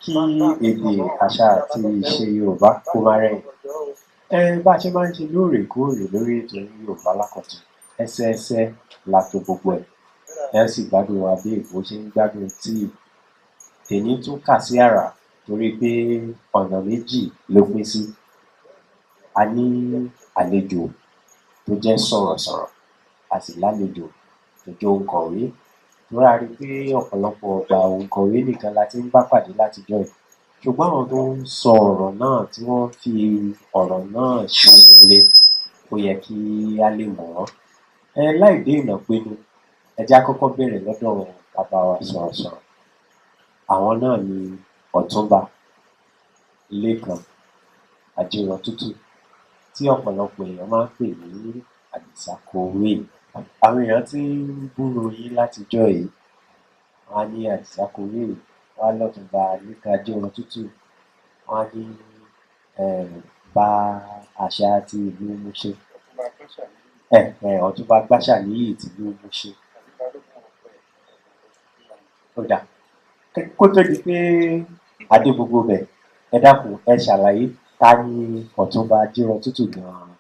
Kí èdè, àṣà àti ìṣe Yorùbá kó má rẹ̀yìn. Bá a ṣe máa ń ṣe lóòrèkóòrè lórí ètò Yorùbá Lákọ̀tun, ẹsẹẹsẹ la to gbogbo ẹ̀. Ẹ sì gbádùn wa bí èkó ṣe ń gbádùn tíì. Tèmi tún kà sí àrà torí pé ọ̀nà méjì ló pín sí. A ní àlejò tó jẹ́ sọ̀rọ̀sọ̀rọ̀, a sì lálejò tó jẹ́ òǹkọ̀wé. Torí a rí pé ọ̀pọ̀lọpọ̀ ìgbà òǹkọ̀wé nìkan la ti ń bá pàdé látijọ́ yìí. Ṣùgbọ́n àwọn tó ń sọ ọ̀rọ̀ náà, tí wọ́n fi ọ̀rọ̀ náà ṣe ohun rere, ó yẹ kí á lè mọ̀ wọ́n. Láì dé ìnà pinnu, ẹ jẹ́ á kọ́kọ́ bẹ̀rẹ̀ lọ́dọ̀ bàbá wa sọ̀rọ̀sọ̀rọ̀. Àwọn náà ni Ọ̀túnba Lékan Ajírọ̀tútù, tí ọ̀pọ̀lọpọ̀ èèyàn máa ń pè ní Àdìsá Kowé. Àwọn èèyàn tí ń gbúròó yín látijọ́ yìí. Wọ́n á ní Àdìsá Kowé, wọ́n á lọ́túnba Lékan Ajírọ̀tútù, wọ́n á ní bá àṣà àti ìlú Mushin. Ọ̀túnba Gbàṣàníyì tìlú Mushin. Ó dáa. Kó tó di pé a dé gbogbo bẹ̀, ẹ dákun, ẹ ṣàlàyé ta ni Ọ̀túnba Ajírọ̀tútù gan-an.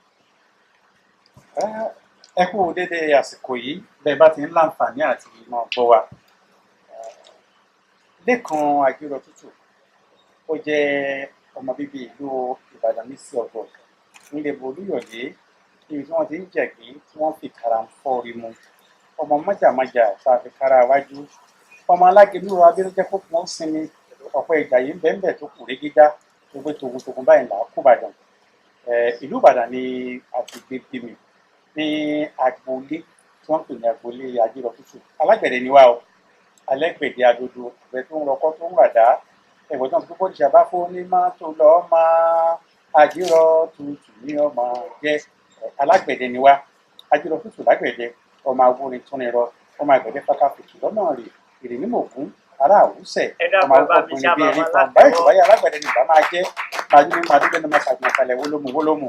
Ẹ kú dédé àsìkò yìí bẹ́ẹ̀ bá ti ń láǹfààní àti máa gbọ́ wa. Lékan Ajírọ̀tútù, ó jẹ́ ọmọ bíbí ìlú Ìbàdàn ní sí Ọ̀gọ̀ nílé Olúyọ̀lé, níbi tí wọ́n ti ń jẹ̀gbín tí wọ́n fi kara ń fọ́ orí mu. Ọmọ májàmájà tá a fi kára wájú. Ọmọ alágẹmí abínú jẹ́ kó fún ó sinmi. Ọ̀pọ̀ ìgbà yìí ń bẹ́ẹ̀ bẹ́ẹ̀ tó kù régídá tó gbé togun-togun báyìí là á kó Ìbàdàn. Ìlú Ìbàdàn ni a ti gbé bí mi ní agboolé tí wọ́n ń pè ní agboolé Ajírọ̀tútù. Alágbẹ̀dẹ ni wá o, alágbẹ̀dẹ adodo, ọ̀bẹ tó ń rọkọ́ tó ń ràdá. Ẹ̀wọ̀n tó ń gbé bó bá fún ní má tó lọ́ọ́ máa Ajírọ̀tútù ní ọmọ jẹ́. Alágbẹ̀dẹ ni wá, Ajírọ̀tútù lágbẹ̀dẹ, ọmọ awúrin túnrin rọ, ọmọ àgbẹ̀dẹ fákáfìtì lọ́nà rè èrè ní mògún ará àwùsẹ̀, ọmọ awúkọ̀kùnrin bí erin kan. Báyìí tó wáyé alágbẹ̀dẹ ni ìbá máa jẹ́, màá ní màá dúdú ní máa ṣàgbọ̀n àtàlẹ̀ wólómù wólómù.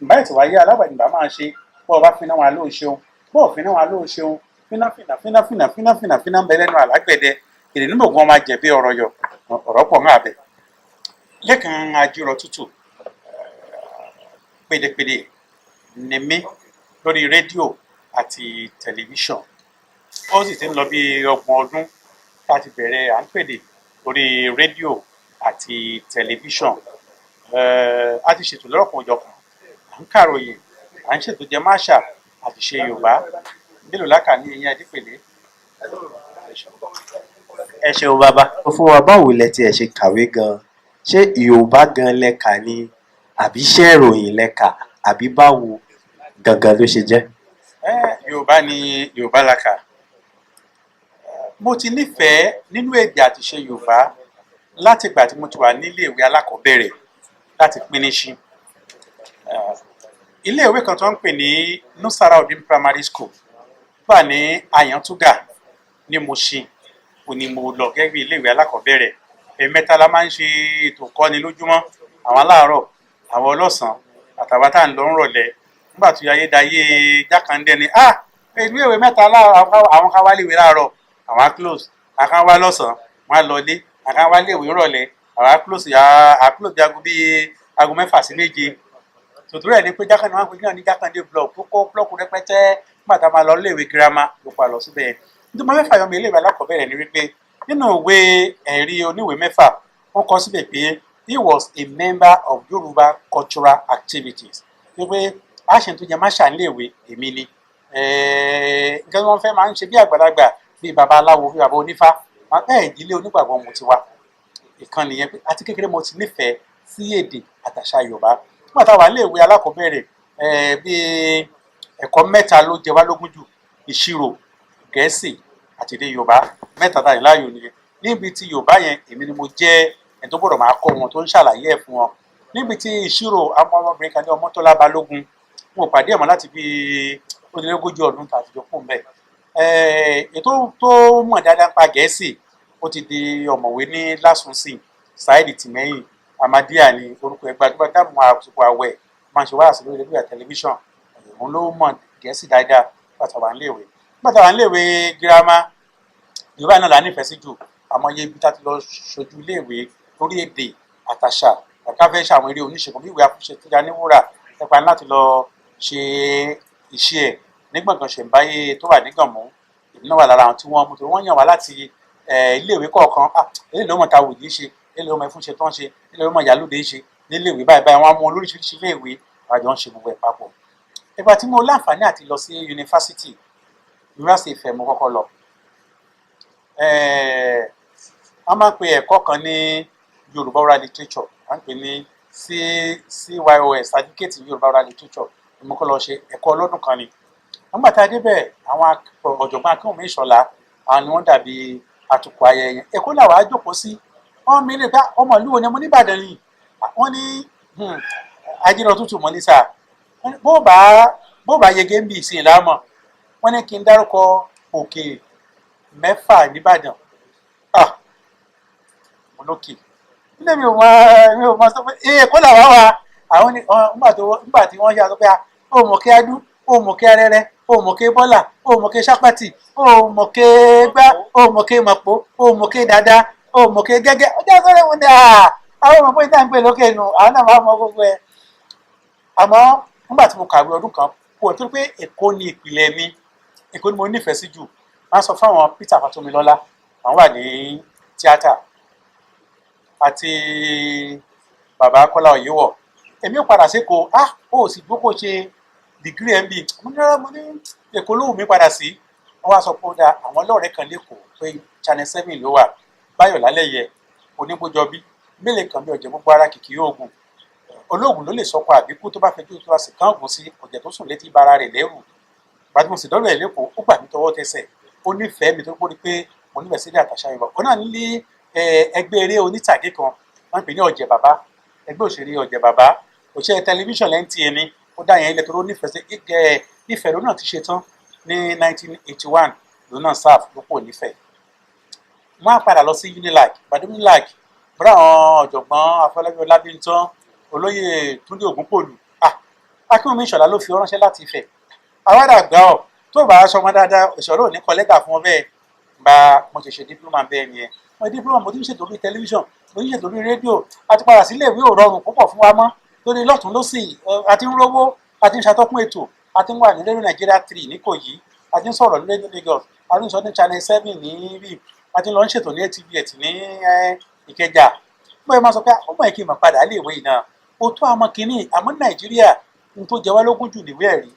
Báyìí tó wáyé alágbẹ̀dẹ ìbá máa ṣe, bó o bá finá wọn lóò ṣeun, bó o finá wọn lóò ṣeun, fíná fìnà fíná fìnà fíná fìnà fíná ń bẹ lẹ́nu alágbẹ̀dẹ. Èrè ní mògún ọmọ àjẹbí ọ̀rọ̀ yọ ọ̀rọ̀ pọ̀ ń àbẹ̀. Lékan Ajírọ̀tútù, pèdèpèdè ni mí lórí rédíò àti tẹlifíṣàn. Ó sì ti ń lọ bí 30 ọdún tá a ti bẹ̀rẹ̀ à ń pèdè lórí rédíò àti tẹlifíṣàn. A ti ṣètò lọ́lọ́kan-ò-jọ̀kan, à ń kàròyìn, à ń ṣètò jẹmáṣà àti ṣe Yorùbá. Mélòó lákà ní eyín Adípèlé. Ẹ ṣeun bàbá. Sọ fún wa, báwo lẹ tiẹ̀ ṣe kàwé gan-an? Ṣé Yorùbá gan lẹ kà ni, àbí iṣẹ́ ìròyìn lẹ kà, àbí báwo gangan ló ṣe jẹ́? Yorùbá ni, Yorùbá la kà. Mo ti nífẹ̀ẹ́ nínú èdè àti ìṣe Yorùbá láti ìgbà tí mo ti wà nílé ìwé alákọ̀ọ́bẹ̀rẹ̀ láti píníṣín. Ilé ìwé kan tó ń pè ní Nusaraudeen Primary School wà ní Àyàntúgà ní Mushin, kò ní mo lọ gẹ́gẹ́ bí ilé ìwé alákọ̀ọ́bẹ̀rẹ̀. Ẹ̀ẹ̀mẹ́ta la máa ń ṣe ètò ìkọ́ni lójúmọ́: àwọn aláàárọ̀, àwọn ọlọ́sàn-án, àtàwọn tá à ń lọ ń rọ̀lẹ́. Nígbà tó ayé dayé Jákàndé ni ilé ìwé mẹ́ta, àwọn kan wá léèwé láàárọ̀, àwọn á close, àwọn kan wá lọ́sàn-án, wọ́n á lọlé, àwọn kan wá léèwé rọ̀lẹ́, àwọn á close, á close bí aago bíi aago 6 sí 7. Tòtúrò ẹ̀ ní pé Jákàndé wọn pè ní Jákàndé block tó kọ́ block rẹpẹtẹ. Nígbà tá a máa lọ léèwé girama ló pa lọ síbẹ̀. Nítorí mo fẹ́ fàyọ mi, ilé ìwé alákọ̀ọ́bẹ̀rẹ̀ ni wípé nínú ìwé ẹ̀rí oníwèé 6, wọ́n kọ síbẹ̀ pé he was a member of Yoruba cultural activities, wípé a ṣe tó jẹ máṣà níléèwé, èmi ni nǹkan tí wọ́n fẹ́ máa ń ṣe bí àgbàlagbà, bí babaláwo, bí baba onífá, bẹ́ẹ̀ ìdílé onígbàgbọ́ mo ti wá. Ìkan nìyẹn pé àti kékeré mo ti nífẹ̀ẹ́ sí èdè àtàṣà Yorùbá. Nígbà táwa níléèwé alákọ̀ọ́bẹ̀rẹ̀, bí ẹ̀kọ́ mẹ́ta ló jẹ wá lógún jù: ìṣirò, Gẹ̀ẹ́sì àti èdè Yorùbá. Mẹ́ta tá láàyò nìyẹn. Níbi tí Yorùbá yẹn, èmi ni mo jẹ́ ẹni tó gbọ́dọ̀ máa kọ́ wọn, tó ń ṣàlàyé ẹ̀ fún wọn. Níbi tí ìṣirò, àwọn ọmọbìnrin kan ní Ọmọ́tọ́lá Balógun, mo pàdé ẹ̀ mọ́ láti bí ó lé lógójì ọdún tá a ti jọ kú mbẹ́. Ètò tó mọ̀ dáadáa nípa Gẹ̀ẹ́sì, ó ti di ọ̀mọ̀wé ní Lásùnsìn, Saheed Tìmẹ́yìn Ahmadiyya ni orúkọ ẹ̀, gbajúmọ̀ dáàmú àsìkò àwẹ̀ máa ń ṣe wáàsí lórí rédíò àti tẹlifíṣàn. Òun ló mọ̀ Gẹ̀ẹ́sì dáadáa nígbà tá a wà níléèwé. Nígbà tá a wà níléèwé girama, Yorùbá náà la nífẹ̀ẹ́ sí jù. Àmọ́ iye ibi tá a ti lọ ṣojú iléèwé lórí èdè àtàṣà. Kàkà fẹ́ ṣe àwọn eré oníṣègùn bí ìwé àfúnṣe tó já níwúrà nípa láti lọ ṣe iṣẹ́ ẹ̀ ní gbọ̀ngàn ṣẹ̀ǹbáyé tó wà ní Gànmú. Èmi náà wà lára àwọn tí wọ́n mú torí wọ́n yàn wá láti iléèwé kọ̀ọ̀kan. Eléyìí ló mọ̀ ta wòdì ṣe, eléyìí ló mọ̀ ẹfúnṣe tó ń ṣe, eléyìí ló mọ̀ ìyálóde ṣe níléèwé báyìí báyìí. Wọ́n á mú olóríṣiríṣi iléèwé, àjọ ń ṣe gbogbo ẹ̀ papọ̀. Ìgbà tí mo láǹfààní àti lọ sí yunifásitì, yunifásitì Ifẹ̀ mo kọ́kọ́ lọ. Wọ́n máa ń pe ẹ̀kọ́ kan ní Yorùbá Oral Literature, wọ́n ń pè ní CYOS, Certificate in Yorùbá Oral Literature ni mo kọ́ lọ ṣe. Ẹ̀kọ́ ọlọ́dún kan ni. Nígbà tá a débẹ̀, àwọn ọ̀jọ̀gbọ́n Akínwùmí Ìṣọ̀lá, àwọn ni wọ́n dàbí atukọ̀ ayẹyẹ. Èkó làwọn á jókòó sí. Wọ́n mi lè ká ọmọ ìlú wo ni mo ní Ìbàdàn ni. Wọ́n ní ajínà tútù mọ́ ní sáà bó bá yege ń bì ìsìn láàmọ̀. Wọ́n ní kí n dárúkọ òkè mẹ́fà nìbàdàn. Mo lókè nílé mi ò mọ sọ pé Èkó làwọn wà. Àwọn ní nígbà tí wọ́n yà sọ pé ó mọ̀ kí adú, ó mọ̀ kí arẹ́rẹ́, ó mọ̀ kí bọ́là, ó mọ̀ kí sápàtì, ó mọ̀ kí gbá, ó mọ̀ kí mọ̀pó, ó mọ̀ kí dada, ó mọ̀ kí gẹ́gẹ́. Ọjọ́ sọ́rẹ́ wọn ni àwọn ọmọ pé ń pè lókè nù, àwọn náà máa mọ gbogbo ẹ̀. Àmọ́ nígbà tí mo kàwé ọdún kan kó o tó pé Èkó ni ìpìlẹ̀ mi, Èkó ni mo nífẹ̀ẹ́ sí jù. Máa sọ fáwọn Peter Fatomilola, àwọn wà ní tíátà, àti bàbá Kọ́lá Oyèwọ̀. Èmi ò padà sí Èkó. Ó sì gbó kó ṣe dìgírì MB. Mo ní rárá, mo ní Èkó ló wù mí padà sí. Wọ́n wá sọ pé ó da àwọn ọlọ́ọ̀rẹ́ kan lẹ́kọ̀ọ́ pé Channel 7 ló wà, Báyọ̀ Lálẹ́yẹ Onígbójọbí mélòó kan bí ọ̀jẹ̀ gbogbo ara kìkì oògùn olóògùn ló lè sọkọ àbíkú tó bá fẹjú tó bá sì kán ògùn sí ọ̀jẹ̀ tó sùn létí bara rẹ̀ lẹ́rù. Gbàtí mo sì dọ́rọ̀ ẹ̀ lẹ́kọ̀ọ́, ó gbà mí tọwọ́ tẹsẹ̀, ó nífẹ̀ẹ́ mi tó gbórí pé mo nífẹ̀ẹ́ sílẹ̀ àtàṣà Yorùbá. Ó náà nílé ẹgbẹ́ eré onítàgé kan wọ́n ń pè ní Ọ̀jẹ̀ Bàbá, ẹgbẹ́ òṣèré Ọ̀jẹ̀ Bàbá, òṣèré tẹlifíṣàn NTA ni. Ó dá yẹn ilẹ̀ tó ló nífẹ̀ẹ́ sí Ifẹ̀ ló náà ti ṣe tán ní 1981 ló náà sáf ló pò nífẹ̀ẹ́. Wọ́n á padà lọ sí Unilag. Gbàdé Unilag bọ́dọ̀ àwọn ọ̀jọ̀gbọ́n Afọlábí Ọlábíntán, olóyè Túndé Ògúnpòlù, Akínwùmí Ìṣọ̀lá ló fi ránṣẹ́ láti Ifẹ̀. Àwọn àdàgbà ọ̀ tó bá aṣọ ọmọ dáadáa, Ìṣọ̀lá ò ní kọ lẹ́tà fún ọ bẹ́ẹ̀. Bá mo ṣe ṣe dípúlọ́mà bẹ́ẹ̀ nìyẹn. Mo ṣe dípúlọ́mà, mo ti ń ṣètò lórí tẹlifíṣàn, mo ti ń ṣètò lórí rédíò. Àti padà sílé ìwé ò rọrùn púpọ̀ fún wa mọ́ lórí lọ́tún lọ́sì. A ti ń rówó, a ti ń ṣàtọ́kùn ètò, a ti ń wà ní rédíò Nàìjíríà 3 ní Ìkòyí, a ti ń sọ̀rọ̀ ní rédíò Lagos, a ti ń sọ ní Channel 7 ní bí, a ti ń lọ ń ṣètò ní ATV ní Ìkẹjà. Bóyá máa sọ pé ọmọ yìí kì í mọ̀ padà lè ìwé yìí náà ó tó àmọ́ kínní. Àmọ́ Nàìjíríà n tó jẹ wá lógún jù níwé ẹ̀rí,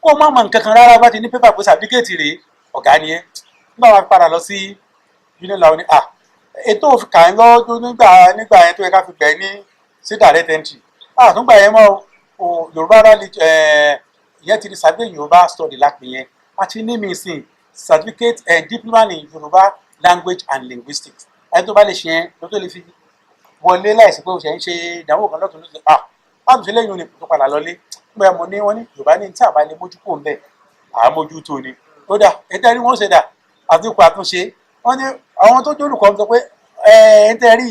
kó o má mọ nǹkan kan rárá, bá ti ní pépà pé sàbíkẹ́ẹ̀tì rèé, ọ̀gá ni ẹ́. Nígbà wàá padà lọ sí Unilag ní ètò kà ń lọ́dún nígbà yẹn tó yẹ ká fi gbẹ̀ ní sí direct entry àtúngbà yẹn mọ́ o. Yorùbá rally ìyẹn ti di certificate Yorùbá study lápè yẹn. Àti ní mi sìn certificate and diploma in Yorùbá language and linguistics. Ẹni tó bá lè ṣe yẹn ló tó lè fi wọlé láìsí pé o ṣe ń ṣe ìdánwò kan lọ́tún lọ́sẹ̀. Báwo ṣe lẹ́yìn òní tó padà lọlé nígbà mo ní wọ́n ní Yorùbá ní tí àbá lè mójú kò ń bẹ̀ à á mójútó ni. Ó dà ẹ̀ńtẹ́ rí wọ́n ṣe dà àtúnkù àtúnṣe. Wọ́n ní àwọn tó jólùkọ́ sọ pé ẹ̀ńtẹ́ rí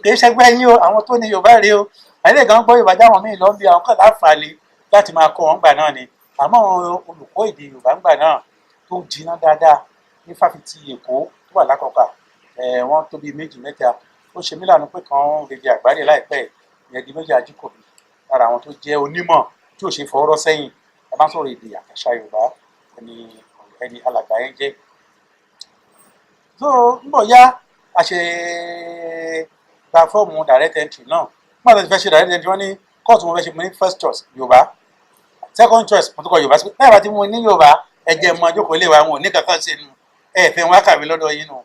kì í ṣẹgbẹ́ yín o, àwọn tó ní Yorùbá rèé o. Àyẹ̀lẹ̀ kan gbọ́ Yorùbá jáwọn míì lọ bí àwọn kan láǹfààní láti máa kọ́ wọn gbà náà ni. Àmọ́ àwọn olùkọ́ èdè Yorùbá ńgbà náà tó jiná dáadáa ní fáfitì Èkó tó wà lákọ̀ọ́kà, wọ́n tó bíi méjì mẹ́ta. Ó ṣe mí láàánú pé kan rèdí àgbáre láìpẹ́ ìyẹn di méjì Ajíkòbí, lára àwọn tó jẹ́ onímọ̀ tí ò ṣe fọwọ́rọ́ sẹ́yìn a bá ń sọ̀rọ̀ èdè àtàṣà Yorùbá, ẹni alàgbà yẹn jẹ́. So ń bọ̀ yá a ṣe gba fọ́ọ̀mù direct entry náà. Nígbà tó ti fẹ́ ṣe direct entry, wọ́n ní course mo fẹ́ ṣe. Mo ní first choice Yorùbá, second choice mo tún kọ Yorùbá sí. Bẹ́ẹ̀ bá ti mú ní Yorùbá, ẹ jẹ́ mọ jókòó lè wa, wọn ò ní kankan ṣe nu ẹ fẹ́ wọn kàwé lọ́dọ̀ yín nu.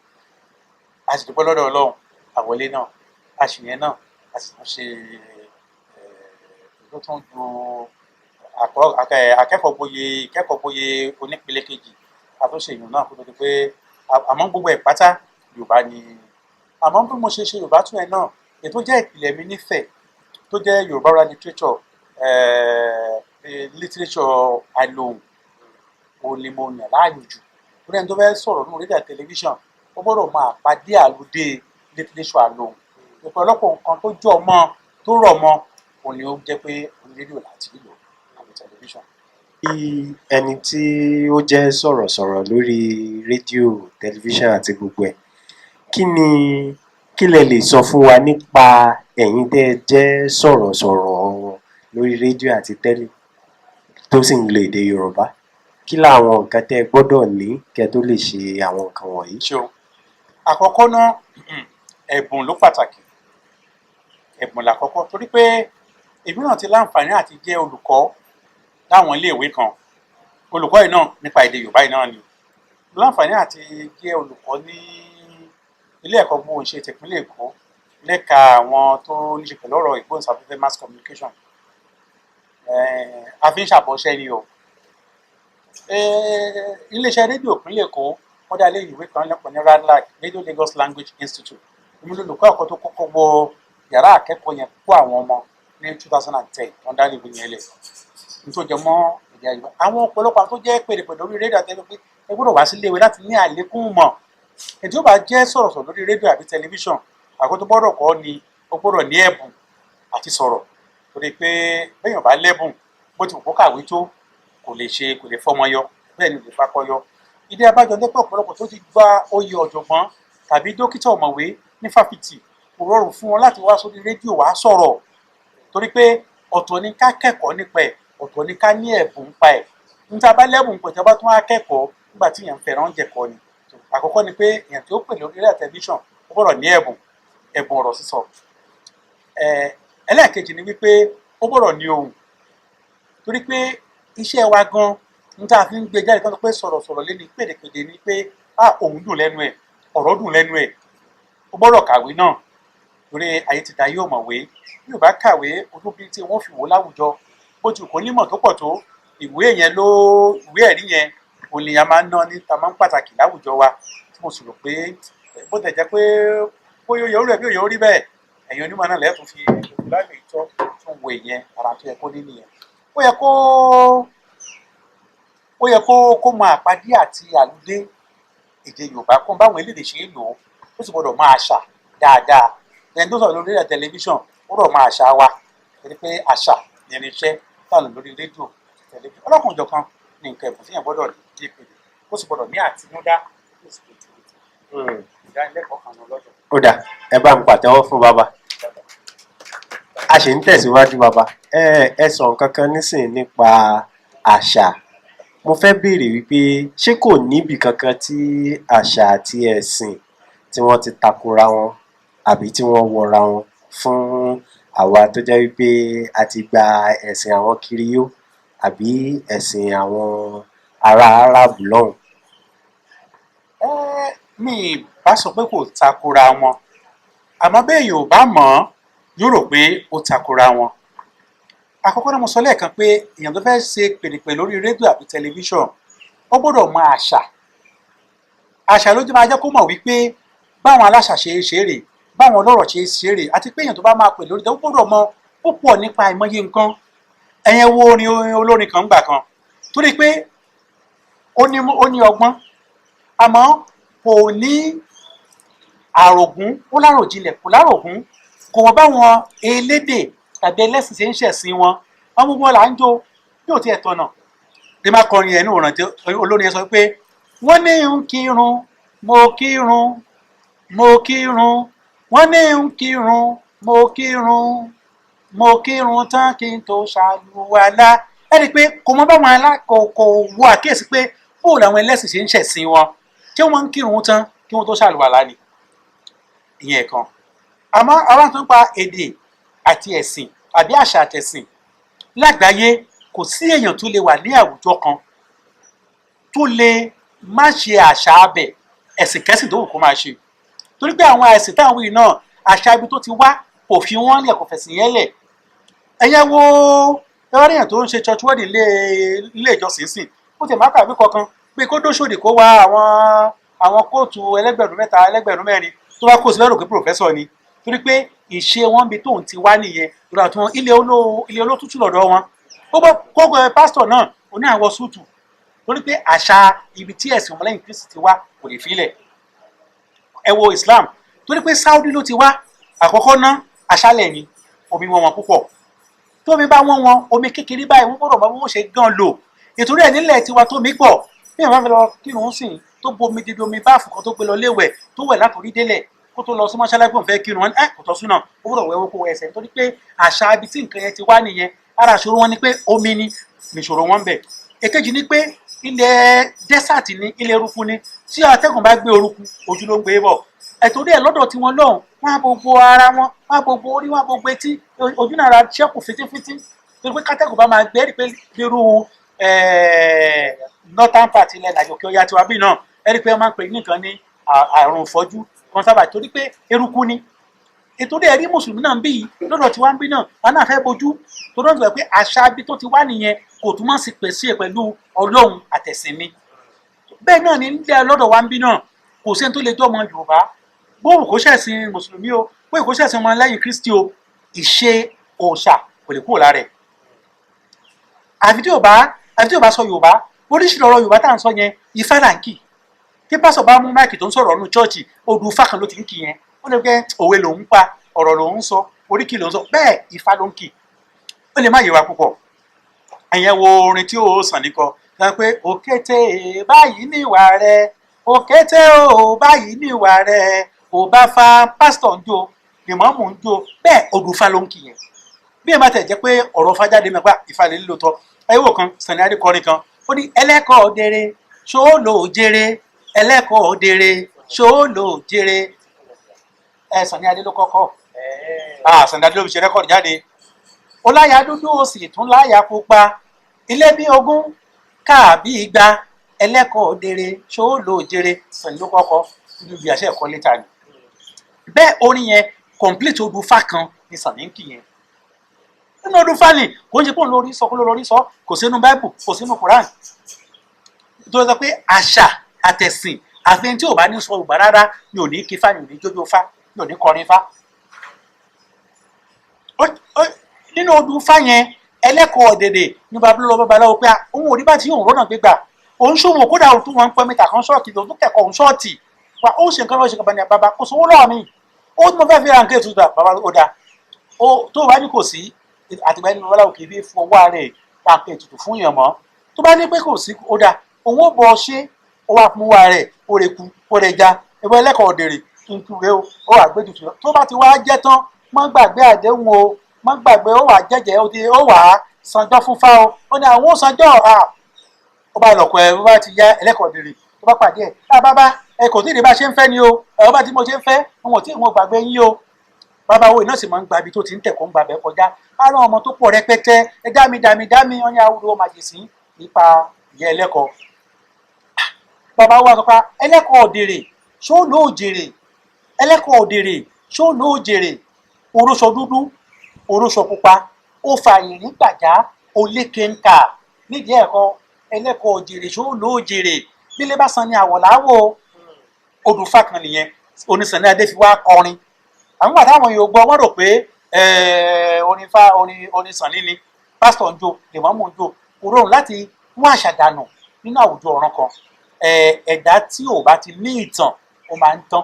A sì dúpẹ́ lọ́dọ̀ Ọlọ́run, àwọlé náà a sì yẹn náà, a sì tún ṣe tó tún ju akẹ́kọ̀ọ́ gboyè, ìkẹ́kọ̀ọ́ gboyè onípele kejì, àtúnṣe ìyún náà kó tó di pé. Àmọ́ gbogbo ẹ̀ pátá Yorùbá ni. Àmọ́ bí mo ṣe ṣe Yorùbá tún ẹ̀ náà, ètò jẹ́ ìpìlẹ̀ mi nífẹ̀ẹ́ tó jẹ́ Yorùbá oral literature, literature àlòhùn, òun ni mo yàn láàyò jù. Torí ẹni tó fẹ́ sọ̀rọ̀ nínú rédíò àti tẹlifíṣàn, ó gbọ́dọ̀ máa pàdé àlùdé literature àlòhùn. Ọ̀pọ̀lọpọ̀ nǹkan tó jọ mọ́, tó rọ̀ mọ́, òun ni ó jẹ́ pé orí rédíò láti lò àbí tẹlifíṣàn. Bí ẹni tí ó jẹ́ sọ̀rọ̀sọ̀rọ̀ lórí rédíò, tẹlifíṣàn àti gbogbo ẹ̀, kí ni Kí lẹ lè sọ fún wa nípa ẹ̀yin tẹ́ ẹ jẹ́ sọ̀rọ̀sọ̀rọ̀ lórí rédíò àti tẹ́lì tó sì ń lo èdè Yorùbá? Kí làwọn nǹkan tẹ́ ẹ gbọ́dọ̀ ní kẹ́ tó lè ṣe àwọn nǹkan wọ̀nyí? Ṣeun. Àkọ́kọ́ náà, ẹ̀bùn ló pàtàkì. Ẹ̀bùn làkọ́kọ́, torí pé èmi náà ti láǹfààní àti jẹ́ olùkọ́ láwọn iléèwé kan. Olùkọ́ yìí náà nípa èdè Yorùbá yìí náà ni. Mo láǹfààní àti jẹ́ olùkọ́ ní ilé ẹ̀kọ́ gbohùnṣe tìpínlẹ̀ Èkó lẹ́ka àwọn tó ní ṣe pẹ̀lú ọ̀rọ̀ ìgbóhùnsáfẹ́fẹ́, mass communication. A fi ń ṣàbọ̀ṣẹ́ ni o. Iléeṣẹ́ rédíò ìpínlẹ̀ Èkó, wọ́n dá ilé ìwé kan lẹ́kọ̀ọ́ ní RADLAC, Radio Lagos Language Institute. Èmi lolùkọ́ àkọ́kọ́ tó kọ́kọ́ wọ yàrá akẹ́kọ̀ọ́ yẹn kó àwọn ọmọ ní 2010. Wọ́n dá ilé ìwé yẹn lẹ̀ ní tó jẹ mọ́ èdè Yorùbá. Àwọn ọ̀pọ̀lọpọ̀ àwọn tó jẹ́ pèdèpèdè lórí rédíò àti ẹgbẹ́ pé ẹ gbọ́dọ̀ wá sílé ìwé láti ní àlékún mọ̀. Èyí tí ó bá jẹ́ sọ̀rọ̀sọ̀rọ̀ lórí rédíò àbí tẹlifíṣàn, àkókò tó gbọ́dọ̀ kọ́ ni ó gbọ́dọ̀ ní ẹ̀bùn àti sọ̀rọ̀, torí pé béèyàn bá lẹ́bùn, bó ti wù kó kàwé tó, kò lè ṣe, kò lè fọmọ yọ, bẹ́ẹ̀ ni ò lè fakọ yọ. Ìdí abájọ ní pé ọ̀pọ̀lọpọ̀ tó ti gba oyè ọ̀jọ̀gbọ́n tàbí dókítà ọ̀mọ̀wé ní fáfitì, kò rọrùn fún wọn láti wá sórí rédíò wá sọ̀rọ̀, torí pé ọ̀tọ̀ ni ká kẹ́kọ̀ọ́ nípa ẹ̀, ọ̀tọ̀ ni ká ní ẹ̀bùn nípa ẹ̀. Níta bá lẹ́bùn pẹ̀, tí a bá tún wá kẹ́kọ̀ọ́ nígbà tí èèyàn ń fẹ́ràn oúnjẹ kọ́ ni. Àkọ́kọ́ ni pé èèyàn tí ó pè lórí rédíò tẹlifíṣàn, ó gbọ́dọ̀ ní ẹ̀bùn, ẹ̀bùn ọ̀rọ̀ sísọ. Ẹlẹ́ẹ̀kejì ni wípé ó gbọ́dọ̀ ní ohùn, torí pé iṣẹ́ wa gan n tá a fi ń gbé jáde kan tó pé sọ̀rọ̀sọ̀rọ̀ lé ní pèdèpèdè ni pé a òun dùn lẹ́nu ẹ̀, ọ̀rọ̀ dùn lẹ́nu ẹ̀. Ó gbọ́dọ̀ kàwé náà, torí ayé ti da yóò mọ̀wé. Bí ò bá kàwé, ojú bíi tí wọ́n fi wò láwùjọ, bó ti kò nímọ̀ tó pọ̀ tó, ìwé yẹn ló ìwé ẹ̀rí yẹn òun ni a máa ń ná ní ta máa ń pàtàkì láwùjọ wa. Tí mo sì rò pé bó tẹ̀ jẹ́ pé bóyá ó yẹ orí ẹ̀ bí ó yẹ orí bẹ́ẹ̀, ẹ̀yin onímọ̀ náà lẹ́ẹ̀tún fi láàyè ìtọ́ tún wo ìyẹn, ara tó yẹ kó ní nìyẹn. Ó yẹ kó mọ àpàdé àti àlùdé èdè Yorùbá, kó báwọn elédè ṣe é lò ó. Ó sì gbọdọ̀ máa àṣà dáadáa. Ẹni tó sọ̀rọ̀ lórí rédíò tẹlifíṣàn ó rọ̀ máa àṣà wa, torí pé àṣà ní irinṣẹ́ tààlù lórí rédíò tẹlifíṣàn. Ọlọ́kan-ò-jọ̀kan ní nǹkan ẹ̀bùn tíyẹn gbọ́dọ̀ ní ìpele, ó sì gbọ́dọ̀ ní àtinúdá, ó sì lè ìdánilẹ́kọ̀ọ́ kan lọ́dọ̀. Ó dà, ẹ bá ń pàtẹ́wọ́ fún bàbá. A sì ń tẹ̀síwájú. Bàbá, ẹ sọ nǹkan kan nísìnyí nípa àṣà. Mo fẹ́ béèrè wípé ṣé kò níbì kankan tí àṣà àti ẹ̀sìn tí wọ́n ti takora wọn àbí tí wọ́n wọra wọn, fún àwa tó jẹ́ wípé a ti gba ẹ̀sìn àwọn kiriyó àbí ẹ̀sìn àwọn ará Árábù lọ́hùn? Mi bá sọ pé kò takora wọn, àmọ́ bẹ́ẹ̀ yóò bá mọ̀ ọ́n, yóò rò pé ó takora wọn. Àkọ́kọ́ náà, mo sọ lẹ́ẹ̀kan pé èèyàn tó fẹ́ ṣe pèdèpè lórí rédíò àbí tẹlifíṣàn, ó gbọ́dọ̀ mọ àṣà. Àṣà ló jẹ́ máa jẹ́ kó mọ̀ wípé báwọn aláṣà ṣe é ṣe rè, báwọn ọlọ́rọ̀ ṣe é ṣe rè, àti pé èèyàn tó bá máa pè lórí tẹ, ó gbọ́dọ̀ mọ púpọ̀ nípa àìmọye nǹkan. Ẹ̀yẹn wo orin olórin kan gbà kan, torí pé ó ní ọgbọ́n, àmọ́ kò ní àrògún, ó láròjinlẹ̀, kò lárògún, kò wọ́n báwọn elédè tàbí ẹlẹ́sìn ṣe ń ṣẹ̀sìn wọn. Wọn gbogbo wọn là ń jó bí ò tiẹ̀ tọ̀nà bí má kọrin ẹ̀ ní òràn tí olórin yẹn sọ pé wọ́n ní ń kírun, mo kírun, mo kírun, wọ́n ní ń kírun, mo kírun, mo kírun tán kí n tó ṣàlùwàlá. Ẹ rí i pé kò mọ báwọn alá kò wo àkíyèsí pé bóòlù àwọn ẹlẹ́sìn ṣe ń ṣẹ̀sìn wọn, tí wọ́n ń kírun tán kí wọ́n tó ṣàlùwàlá ni. Ìyẹn kan. Àmọ́ àwọn tó ń pa èdè àti ẹ̀sìn àbí àṣà àtẹ̀sìn lágbàáyé, kò sí èèyàn tó lè wà ní àwùjọ kan tó lè má ṣe àṣà abẹ, ẹ̀sìn kẹ́sìn tó wù kó máa ṣe, torí pé àwọn ẹ̀sìn táwọn wí náà, àṣà ibi tó ti wá kò fi wọ́n lẹ̀, kò fẹ̀sìn yẹn lẹ̀. Ẹ̀yẹ wo ẹ̀rọ èèyàn tó ń ṣe church wedding ilé ìjọsìn sìn, ó ti má kàwé kankan pé kó dóṣòdì kó wá àwọn kóòtù 3,000, 4,000 tó bá kó sí lọ́rùn pé professor ni, torí pé ìṣe wọn bí tóun ti wá nìyẹn. Lọ́dọ̀ àti wọn ilé olótútù lọ́dọ̀ wọn, ó bọ́ kókó pásítọ̀ náà ó ní àwọ̀ súùtù, torí pé àṣà ibi tí ẹ̀sìn ọmọlẹ́yìn Kristi ti wá kò lè filẹ̀. Ẹ wo Islam, torí pé Saudi ló ti wá. Àkọ́kọ́ ná, aṣálẹ̀ ni, omi wọn wọn púpọ̀. Tómi bá wọ́n wọn, omi kékeré báyìí, wọ́n gbọ́dọ̀ mọ bí wọ́n ṣe gan lò. Ìtorí ẹ̀ nílẹ̀ tiwa tómi pọ̀, bí àwọn bá fẹ́ lọ kírun sìn, tó bomi dídí omi báàfù kan tó gbé lọ léwẹ̀, tó wẹ̀ látòrí délẹ̀. Kó tó lọ sí mọ́ṣáláṣí kó fẹ́ kírun, wọn ní ẹ kò tọ́ súnà, ó gbọ́dọ̀ wẹ̀ kó wẹ ẹsẹ̀, nítorí pé àṣà ibi tí nǹkan yẹn ti wá nìyẹn. Ara ìṣòro wọn ni pé omi ni nìṣòro wọn bẹ̀. Èkejì ni pé ilẹ̀ desert ni, ilẹ̀ eruku ni. Tí atẹ́gùn bá gbé eruku, ojú ló ń gbé bọ̀. Ẹ̀tọ́rí ẹ̀ lọ́dọ̀ tiwọn lọ́hùn, wọ́n á gbogbo ara wọn, wọ́n á gbogbo orí, wọ́n á gbogbo etí, ojú náà ra ṣẹ́kù fitífítí, torí pé kátẹ́gùn bá máa gbé, ẹ̀rí pé irú northern part ilẹ̀ Nàìjíríà, òkè ọya tiwa bí náà, ẹ̀rí pé wọ́n máa ń pè ní nǹkan ní àrùn ìfọ́jú kan sábà, torí pé eruku ni. Ètò ẹ̀rí mùsùlùmí náà ń bí yìí lọ́dọ̀ tiwa ń bí náà, wọn náà fẹ́ bojú, torí wọ́n ti gbà pé àṣà ibi tó ti wá nìyẹn, kò túmọ̀ sí pèsè pẹ̀lú Ọlọ́run àtẹ̀sìn ni. Bẹ́ẹ̀ náà ní ilé lọ́dọ̀ wa ń bí náà, kò sẹ́ni tó lè jọ́ ọmọ Yorùbá bóun kò ṣẹ̀sìn mùsùlùmí o, bóun kò ṣẹ̀sìn ọmọ lẹ́yìn Kristi o, ìṣe òòṣà kò lè kúrò lára ẹ̀. Àfi tí ò bá sọ Yorùbá. Oríṣiríṣi ọ̀rọ̀ Yorùbá tá à ń sọ yẹn, Ifá là ń kì. Tí pásọ̀ bá mú máìkì tó ń sọ̀rọ̀ nù chọ́ọ̀chì, odù Ifá kan ló ti ń kì yẹn. Ó lè jẹ́ òwe lòún pa, ọ̀rọ̀ lòún sọ, oríkì lòún sọ, bẹ́ẹ̀ Ifá ló ń kì. Ó lè má yé wa púpọ̀. Ẹ̀yẹn wo orin tí ó sàn ní kọ sọ pé òkété báyìí ní ìwà rẹ, òkété o báyìí ní ìwà rẹ, ò bá fa pásítọ̀ ń jó, ìmáàmù ń jó, bẹ́ẹ̀ odù Ifá ló ń kì yẹn. Bí ẹ má tẹ̀ jẹ́ pé ọ̀rọ̀ Ifá jáde mẹ́pà, Ifá lè lílo tọ́. Ẹ wò kan Sànní Adé kọrin kan, ó ní ẹlẹ́kọ̀ọ́ dèrè ṣó lò jèrè, ẹlẹ́kọ̀ọ́ dèrè ṣó lò jèrè. Ẹ Sànní Adé ló kọ́kọ́, Sànní Adé ló fi ṣe rẹ́kọ̀dì jáde. Ó láyà dúdú, ó sì tún láyà pupa, ilé bí ogún káàbí igba, ẹlẹ́kọ̀ọ́ dèrè ṣó lò jèrè. Sànní ló kọ́kọ́ níbi àṣẹ ẹ̀kọ́ létà ni. Bẹ́ẹ̀ orin yẹn complete odù Ifá kan ni Sànní ń kì yẹn. Nínú ọdún fani kò ń ṣe pọ́n lórí sọ, kó lórí sọ, kò sínú Báíbù, kò sínú Quran. Tó sọ pé àṣà àtẹ̀sìn, àfihàn tí ò bá ní sọ Yorùbá rárá ni ò ní kí fá, ni ò ní jójó fá, ni ò ní kọrin fá. Nínú ọdún fá yẹn, ẹlẹ́kọ̀ọ́ ọ̀dẹ̀dẹ̀ ní babalọ́wọ́ babaláwo pé òun ò rí bá tí òun rọ́nà gbégbà, òun ṣòwò kódà òun tún wọn ń pẹ́ mẹ́ta kan ṣọ́ọ̀tì, òun tún kẹ́kọ̀ọ́ òun ṣọ́ọ̀tì wà, ó ṣe nǹkan lọ́wọ́ ṣe nǹkan bàbá kò sówó lọ́wọ́ mi, ó tún mo fẹ́ fi ra nǹkan ètùtù bàbá ó dáa, tó o bá ní kò sí àtìgbà ẹni babaláwo kì í fi fún ọwọ́ rẹ̀ ra nǹkan ètùtù fún yàn mọ́. Tó bá ní pé kò sí, ó dáa, òun ó bọ̀ ṣe, ó wá mú wa rẹ̀, ó rẹ̀ ku, ó rẹ̀ ja ẹgbẹ́ ẹlẹ́kọ̀ọ́ òdèrè tuntun rẹ̀ ó wà gbé tutù lọ. Tó bá ti wá jẹ́ tán, má gbàgbé àdéhùn o, má gbàgbé, ó wà jẹ́jẹ́, ó ti ó wà á sanjọ́ fún fá o. Ó ní àwọn ó sanjọ́ à ó bá lọ̀kọ̀ ẹ̀, ó bá ti yá ẹlẹ́kọ̀ọ́ òdèrè tó bá pàdé ẹ̀ tá bàbá ẹ kò tí ì rí bá ṣe ń fẹ́ ni o, ẹ ó bá tí mo ṣe ń fẹ́, wọn ò tí ì wọn gbàgbé yín o. Bàbá wo iná sì máa ń gba ibi tó ti ń tẹ̀kọ́ ń gbàbẹ́ kọjá, á rán ọmọ tó pọ̀ rẹpẹtẹ, ẹ dá mi dá mi dá mi, wọn ní awúrò màjèsín nípa ìyá ẹlẹ́kọ̀ọ́. Bàbá wa sọ pé ẹlẹ́kọ̀ọ́ òdèrè ṣó ló jèrè, ẹlẹ́kọ̀ọ́ òdèrè ṣó ló jèrè, oróṣọ dúdú oróṣọ pupa, ó fa ìrìn gbàjá olékenkà nídìí ẹ̀kọ́, ẹlẹ́kọ̀ọ́ òjèrè ṣó ló jèrè, bílé bá san ni àwọ̀ láwọ̀. Odùfà kan nìyẹn Onísànní Adé fi wá kọrin. Àwọn àtàwọn yóò gbọ́, wọ́n rò pé orin fa orin Sànní ni, pásítọ̀ ń jó, lèmọ́mù ń jó, kò rọrùn láti mú àṣà dànù nínú àwùjọ ọ̀ràn kan. Ẹ̀dá tí ò bá ti ní ìtàn ó máa ń tán.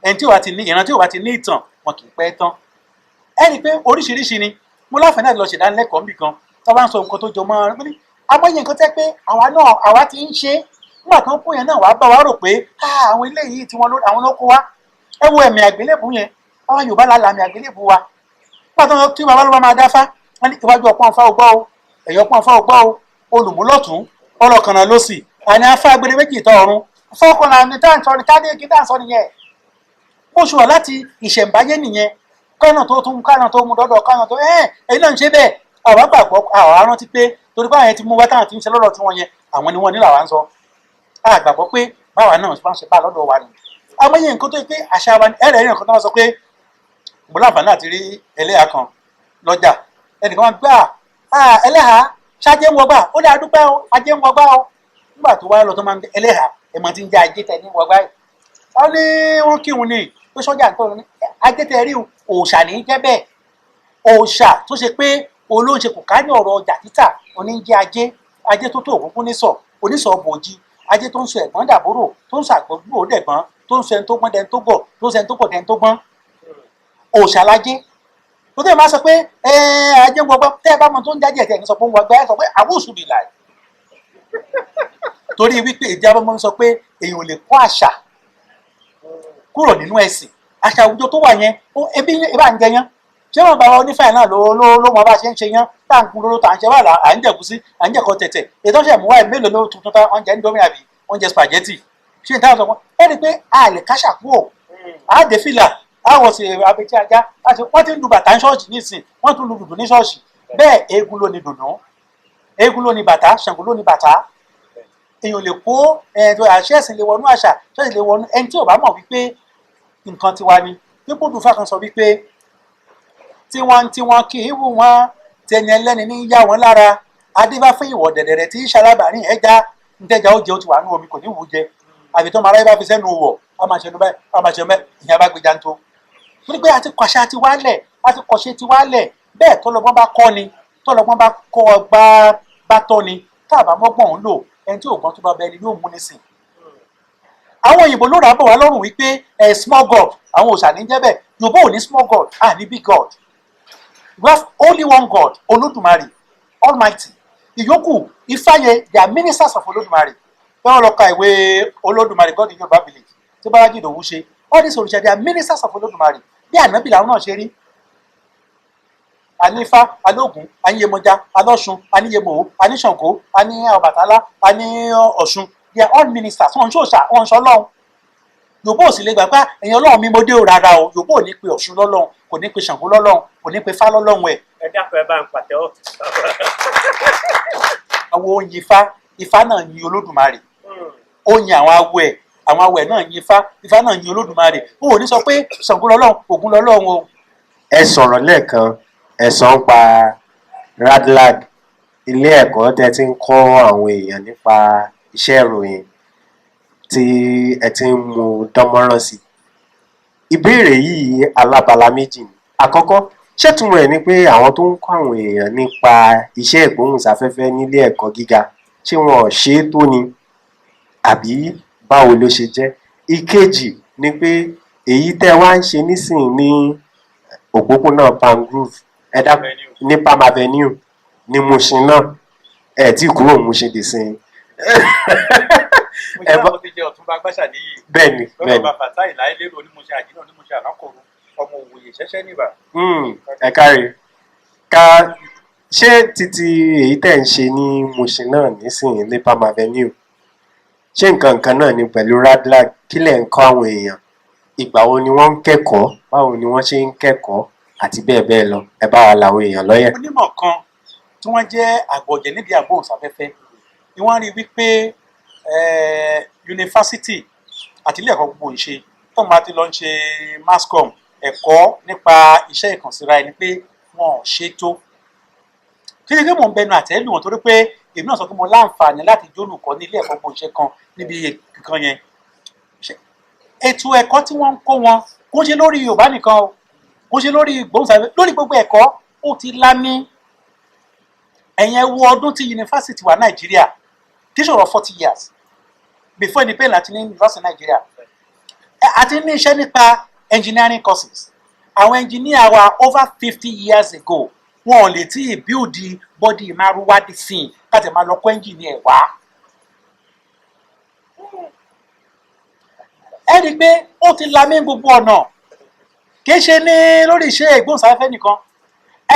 Ẹni tí ò bá ti ní ìran, tí ò bá ti ní ìtàn, wọn kì í pẹ́ tán. Ẹ rí i pé oríṣiríṣi ni mo láǹfààní àti lọ ṣèdánilẹ́kọ̀ọ́ níbì kan tó bá ń sọ nǹkan tó jọ mọ́ ọ ní amóye nǹkan tẹ́ pé àwa náà àwa ti ń ṣe nígbà tó ń kó yẹn náà wàá bá wa rò pé àwọn eléyìí tí wọ́n àwọn ló kó wa. Ẹ wo ẹ̀mí àgbélébù yẹn, àwọn Yorùbá la làmì àgbélébù wa. Nígbà tó tí bàbá ló bá máa dáfá, wọ́n ní iwájú ọpọ́n afá ògbọ́ o, ẹ̀yọ́ ọpọ́n afá ògbọ́ o, olùmúlọ̀tún ọlọ́kànnà lọ́sì àní afá agbede méjì ìtọ́ ọ̀run fọ́kànlá ní tá à ń sọ ní tádé kí tá à ń sọ nìyẹn. Bó ṣe wà láti ìṣẹ̀ǹbáyé nìyẹn, kánà tó tún kánà tó mú dọ́dọ̀ kánà tó ẹ̀yin náà ń ṣe bẹ́ẹ̀. Àwa gbàgbọ́, àwa rántí pé torí báwọn yẹn ti mú wá táwọn ti ń ṣe lọ́dọ̀ tí wọ́n yẹn, àwọn ni wọ́n ní làwa ń sọ. A gbàgbọ́ pé báwa náà bá ń ṣe bá lọ́dọ̀ wa nù. Amóye nǹkan tó yẹ pé àṣà wa ẹ̀rẹ̀ nǹkan tó wọ́n sọ pé mo láǹfààní àti rí ẹlẹ́hà kan lọ́jà, ẹnìkan máa ń gbà ẹlẹ́hà ṣáájé ń wọgbà, ó dá dúpẹ́ o, ajé ń wọgbà o. Nígbà tó wáyé lọ tó máa ń ẹlẹ́hà ẹ̀ mọ̀ ti ń jẹ́ ajé tẹ̀ ní wọgbà yìí. Wọ́n ní wọ́n kírun ní pé sọ́jà ń tọ́nu ní ajé tẹ̀ rí òòṣà ní jẹ́ bẹ́ẹ̀. Òòṣà tó ṣe pé olóńṣe kò ká ní ọ̀rọ̀ ọjà títà oní jẹ́ ajé, ajé tó tó òkúnkún nísọ̀, onísọ̀ bòjì, ajé tó ń sọ ẹ̀gbọ́n dàbúrò, tó ń sọ àgbọ̀gbò dẹ̀gbọ́n, tó ń sọ ẹni tó gbọ́n dẹni tó gọ̀, tó ń sọ ẹni tó gọ̀ dẹni tó gbọ́n. Òòṣà lajé. Tó tẹ́ ẹ máa sọ pé ajé ń wọgbọ́, tẹ́ ẹ bá mọ tó ń jáde ẹ̀tẹ́ ẹ̀ ní sọ pé ń wọgbọ́, ẹ sọ pé àwòsùn bìlà. Torí wípé ìdí abọ́mọ́ ń sọ pé èèyàn ò lè kọ́ àṣà kúrò nínú ẹ̀sìn. Àṣà àwùjọ tó wà yẹn, ebi bá ń jẹ yán, ṣé wọn bàbá onífàyà náà ló ló ló mọ bá ṣe ń ṣe yán tá à ń kun lóró, tá à ń ṣe wà, à ń jẹ̀gúsí, à ń jẹ̀kọ tẹ̀tẹ̀, ètò ìṣẹ̀mú wáyé mélòó ló tuntun tá oúnjẹ Indomie àbí oúnjẹ spaghetti ṣé n táwọn sọ fún ẹ rí i pé a lè káṣà kúrò, a dé fìlà, a wọ̀ sí abẹ́tí ajá, wọ́n ti ń lu bàtà ní ṣọ́ọ̀ṣì nísìn, wọ́n tún lu dùdú ní ṣọ́ọ̀ṣì. Bẹ́ẹ̀ eégún ló ní dùnú, eégún ló ní bàtà, Ṣàngó ló ní bàtà. Èèyàn lè kó àṣẹ ẹ̀sìn lè wọnú àṣà, ṣọ́ọ̀ṣì lè wọnú ẹni tí ò bá mọ̀ wípé nǹkan tiwa ni. Pípò dùfà kan sọ wípé tiwantiwọn kì í wù wọn, tẹni ẹlẹ́ni ní yá wọn lára, adébá fún ìwọ̀ dẹ̀dẹ̀rẹ̀ tí ṣalábàárín ẹja ntẹ́ja ó jẹ, ó ti wà nínú omi, kò ní wù jẹ, àbí tó máa ráyé bá fi sẹ́nu wọ̀, a máa ṣẹnu báyìí, a máa ṣẹnu báyìí, ìyẹn bá gbé janto. Torí pé a ti kọ̀ṣẹ́ àti wálẹ̀, a ti kọ̀ṣẹ́ ti wálẹ̀. Bẹ́ẹ̀ tọ́lọ́gbọ́n bá kọ́ ni, tọ́lọ́gbọ́n bá kọ́ ọgbà bá tọ́ ni, tá a bá mọ́gbọ́n ń lò, ẹni tí ògbọ́n tó bá bẹ ẹni yóò mú ní sìn. Àwọn òyìnbó ló rà bọ̀ wá lọ́rùn wípé ẹ small god, àwọn òòṣà ní jẹ́ bẹ́ẹ̀. Yorùbá ò ní small god, à ní big god. We have only one God, Olódùmarè Almighty. Ìyókù Ifá yẹn, they are ministers of Olódùmarè. Bẹ́ẹ̀ lọ ka ìwé Olódùmarè, God in Yorùbá Village, tí Bọ́lájí Ìdòwú ṣe. All these òrìṣà, they are ministers of Olódùmarè. Bí ànábì làwọn náà ṣe rí. Àní Ifá, alóògùn, àní Yemọja, alọ́ṣun, àní Yemòó, àní Ṣàngó, àní Ọbàtálá, àní Ọ̀ṣun. They are all ministers. Wọn ń ṣòṣà, wọn ń ṣọlọ́run. Yorùbá ò sì lè gbà pé ẹ̀yin Ọlọ́run mi mo dé o, rárá o. Yorùbá ò ní pe Ọ̀ṣun lọ́lọ́run, kò ní pe Ṣàngó lọ́lọ́run, kò ní pe Fá lọ́lọ́run ẹ̀. Ẹ dákun, ẹ bá ń pàtẹ́wọ́. Àwọn oyin Ifá, Ifá náà yin Olódùmarè, ó yin àwọn awo ẹ̀, àwọn awo ẹ̀ náà yin Ifá, Ifá náà yin Olódùmarè. Ó ò ní sọ pé Ṣàngó lọ́lọ́run, Ògún lọ́lọ́run o. Ẹ sọ̀rọ̀ lẹ́ẹ̀kan, ẹ sọ ń pa Radlag, ilé ẹ̀kọ́ tẹ́ ti ń kọ́ àwọn èèyàn nípa iṣẹ́ ìròyìn tí ẹ ti ń mú dánmọ́rán sí. Ìbéèrè yìí alábala méjì ni. Àkọ́kọ́, ṣé túmọ̀ ẹ̀ ni pé àwọn tó ń kọ́ àwọn èèyàn nípa iṣẹ́ ìgbóhùnsáfẹ́fẹ́ nílé ẹ̀kọ́ gíga, ṣé wọn ò ṣe é tó ni, àbí báwo ló ṣe jẹ́? Ìkejì ni pé èyí tẹ́ wá ń ṣe nísìnyí ní òpópónà Palm Grove, ẹ dákun, ní Palm Avenue ní Mushin náà, ẹ tí kúrò Mushin dì sí. Mo ṣe àwọn ti jẹ Ọ̀túnba Gbàṣà níyì. Bẹ́ẹ̀ni. Lọ́dọ̀ Bẹ́ẹ̀ni. Bàbá Fatai Láìlérò, onímọ̀ṣẹ́ àjínà, onímọ̀ṣẹ́ àlákọ̀ọ́rọ̀, ọmọ òwòye ṣẹ́ṣẹ́ níbà. Ẹ káre. Ká ṣé títí èyí tẹ̀ ń ṣe ní Mushin náà nísìnyí ní Palm Avenue, ṣé nǹkan kan náà ni pẹ̀lú Radlag? Kí lẹ̀ ń kọ́ àwọn èèyàn? Ìgbà wo ni wọ́n ń kẹ́kọ̀ọ́? Báwo ni wọ́n ṣe ń kẹ́kọ̀ọ́? Àti bẹ́ẹ̀ bẹ́ẹ̀ lọ. Ẹ bá wa làwọn èèyàn lọ́yẹ̀. Onímọ̀ kan tí wọ́n jẹ́ àgbọ̀jẹ̀ nídìí àgbóhùnsáfẹ́fẹ́ ni wọ́n rí wípé yunifásitì àti ilé ẹ̀kọ́ gbogbo ìṣe tó máa ti lọ ń ṣe masscom, ẹ̀kọ́ nípa iṣẹ́ ìkànsíra ẹni, pé wọn ò ṣe tó. Kí ni pé mò ń bẹnu àtẹ́ lù wọ́n? Torí pé èmi náà sọ pé mo láǹfààní láti jólùkọ́ ní ilé ẹ̀kọ́ gbogbo ìṣe kan níbi kan yẹn. Ètò ẹ̀kọ́ tí wọ́n ń kó wọn, kó ṣe lórí Yorùbá nìkan o, kó ṣe lórí ìgbóhùnsáfẹ́fẹ́, lórí gbogbo ẹ̀kọ́, ó ti lámì. Ẹ̀yẹn wo ọdún tí yunifásitì wà Nàìjíríà, kì í ṣòro 40 years before independence àti ní yunifásitì Nàìjíríà àti ní iṣẹ́ nípa engineering courses. Àwọn engineer wa over 50 years ago, wọn ò lè tí ì build body márúwá dì sí i káàtì máa lọ kọ́ engineer wá. Ẹ rí i pé ó ti lamí gbogbo ọ̀nà, kì í ṣe ní lórí iṣẹ́ ìgbóhùnsáfẹ́fẹ́ nìkan.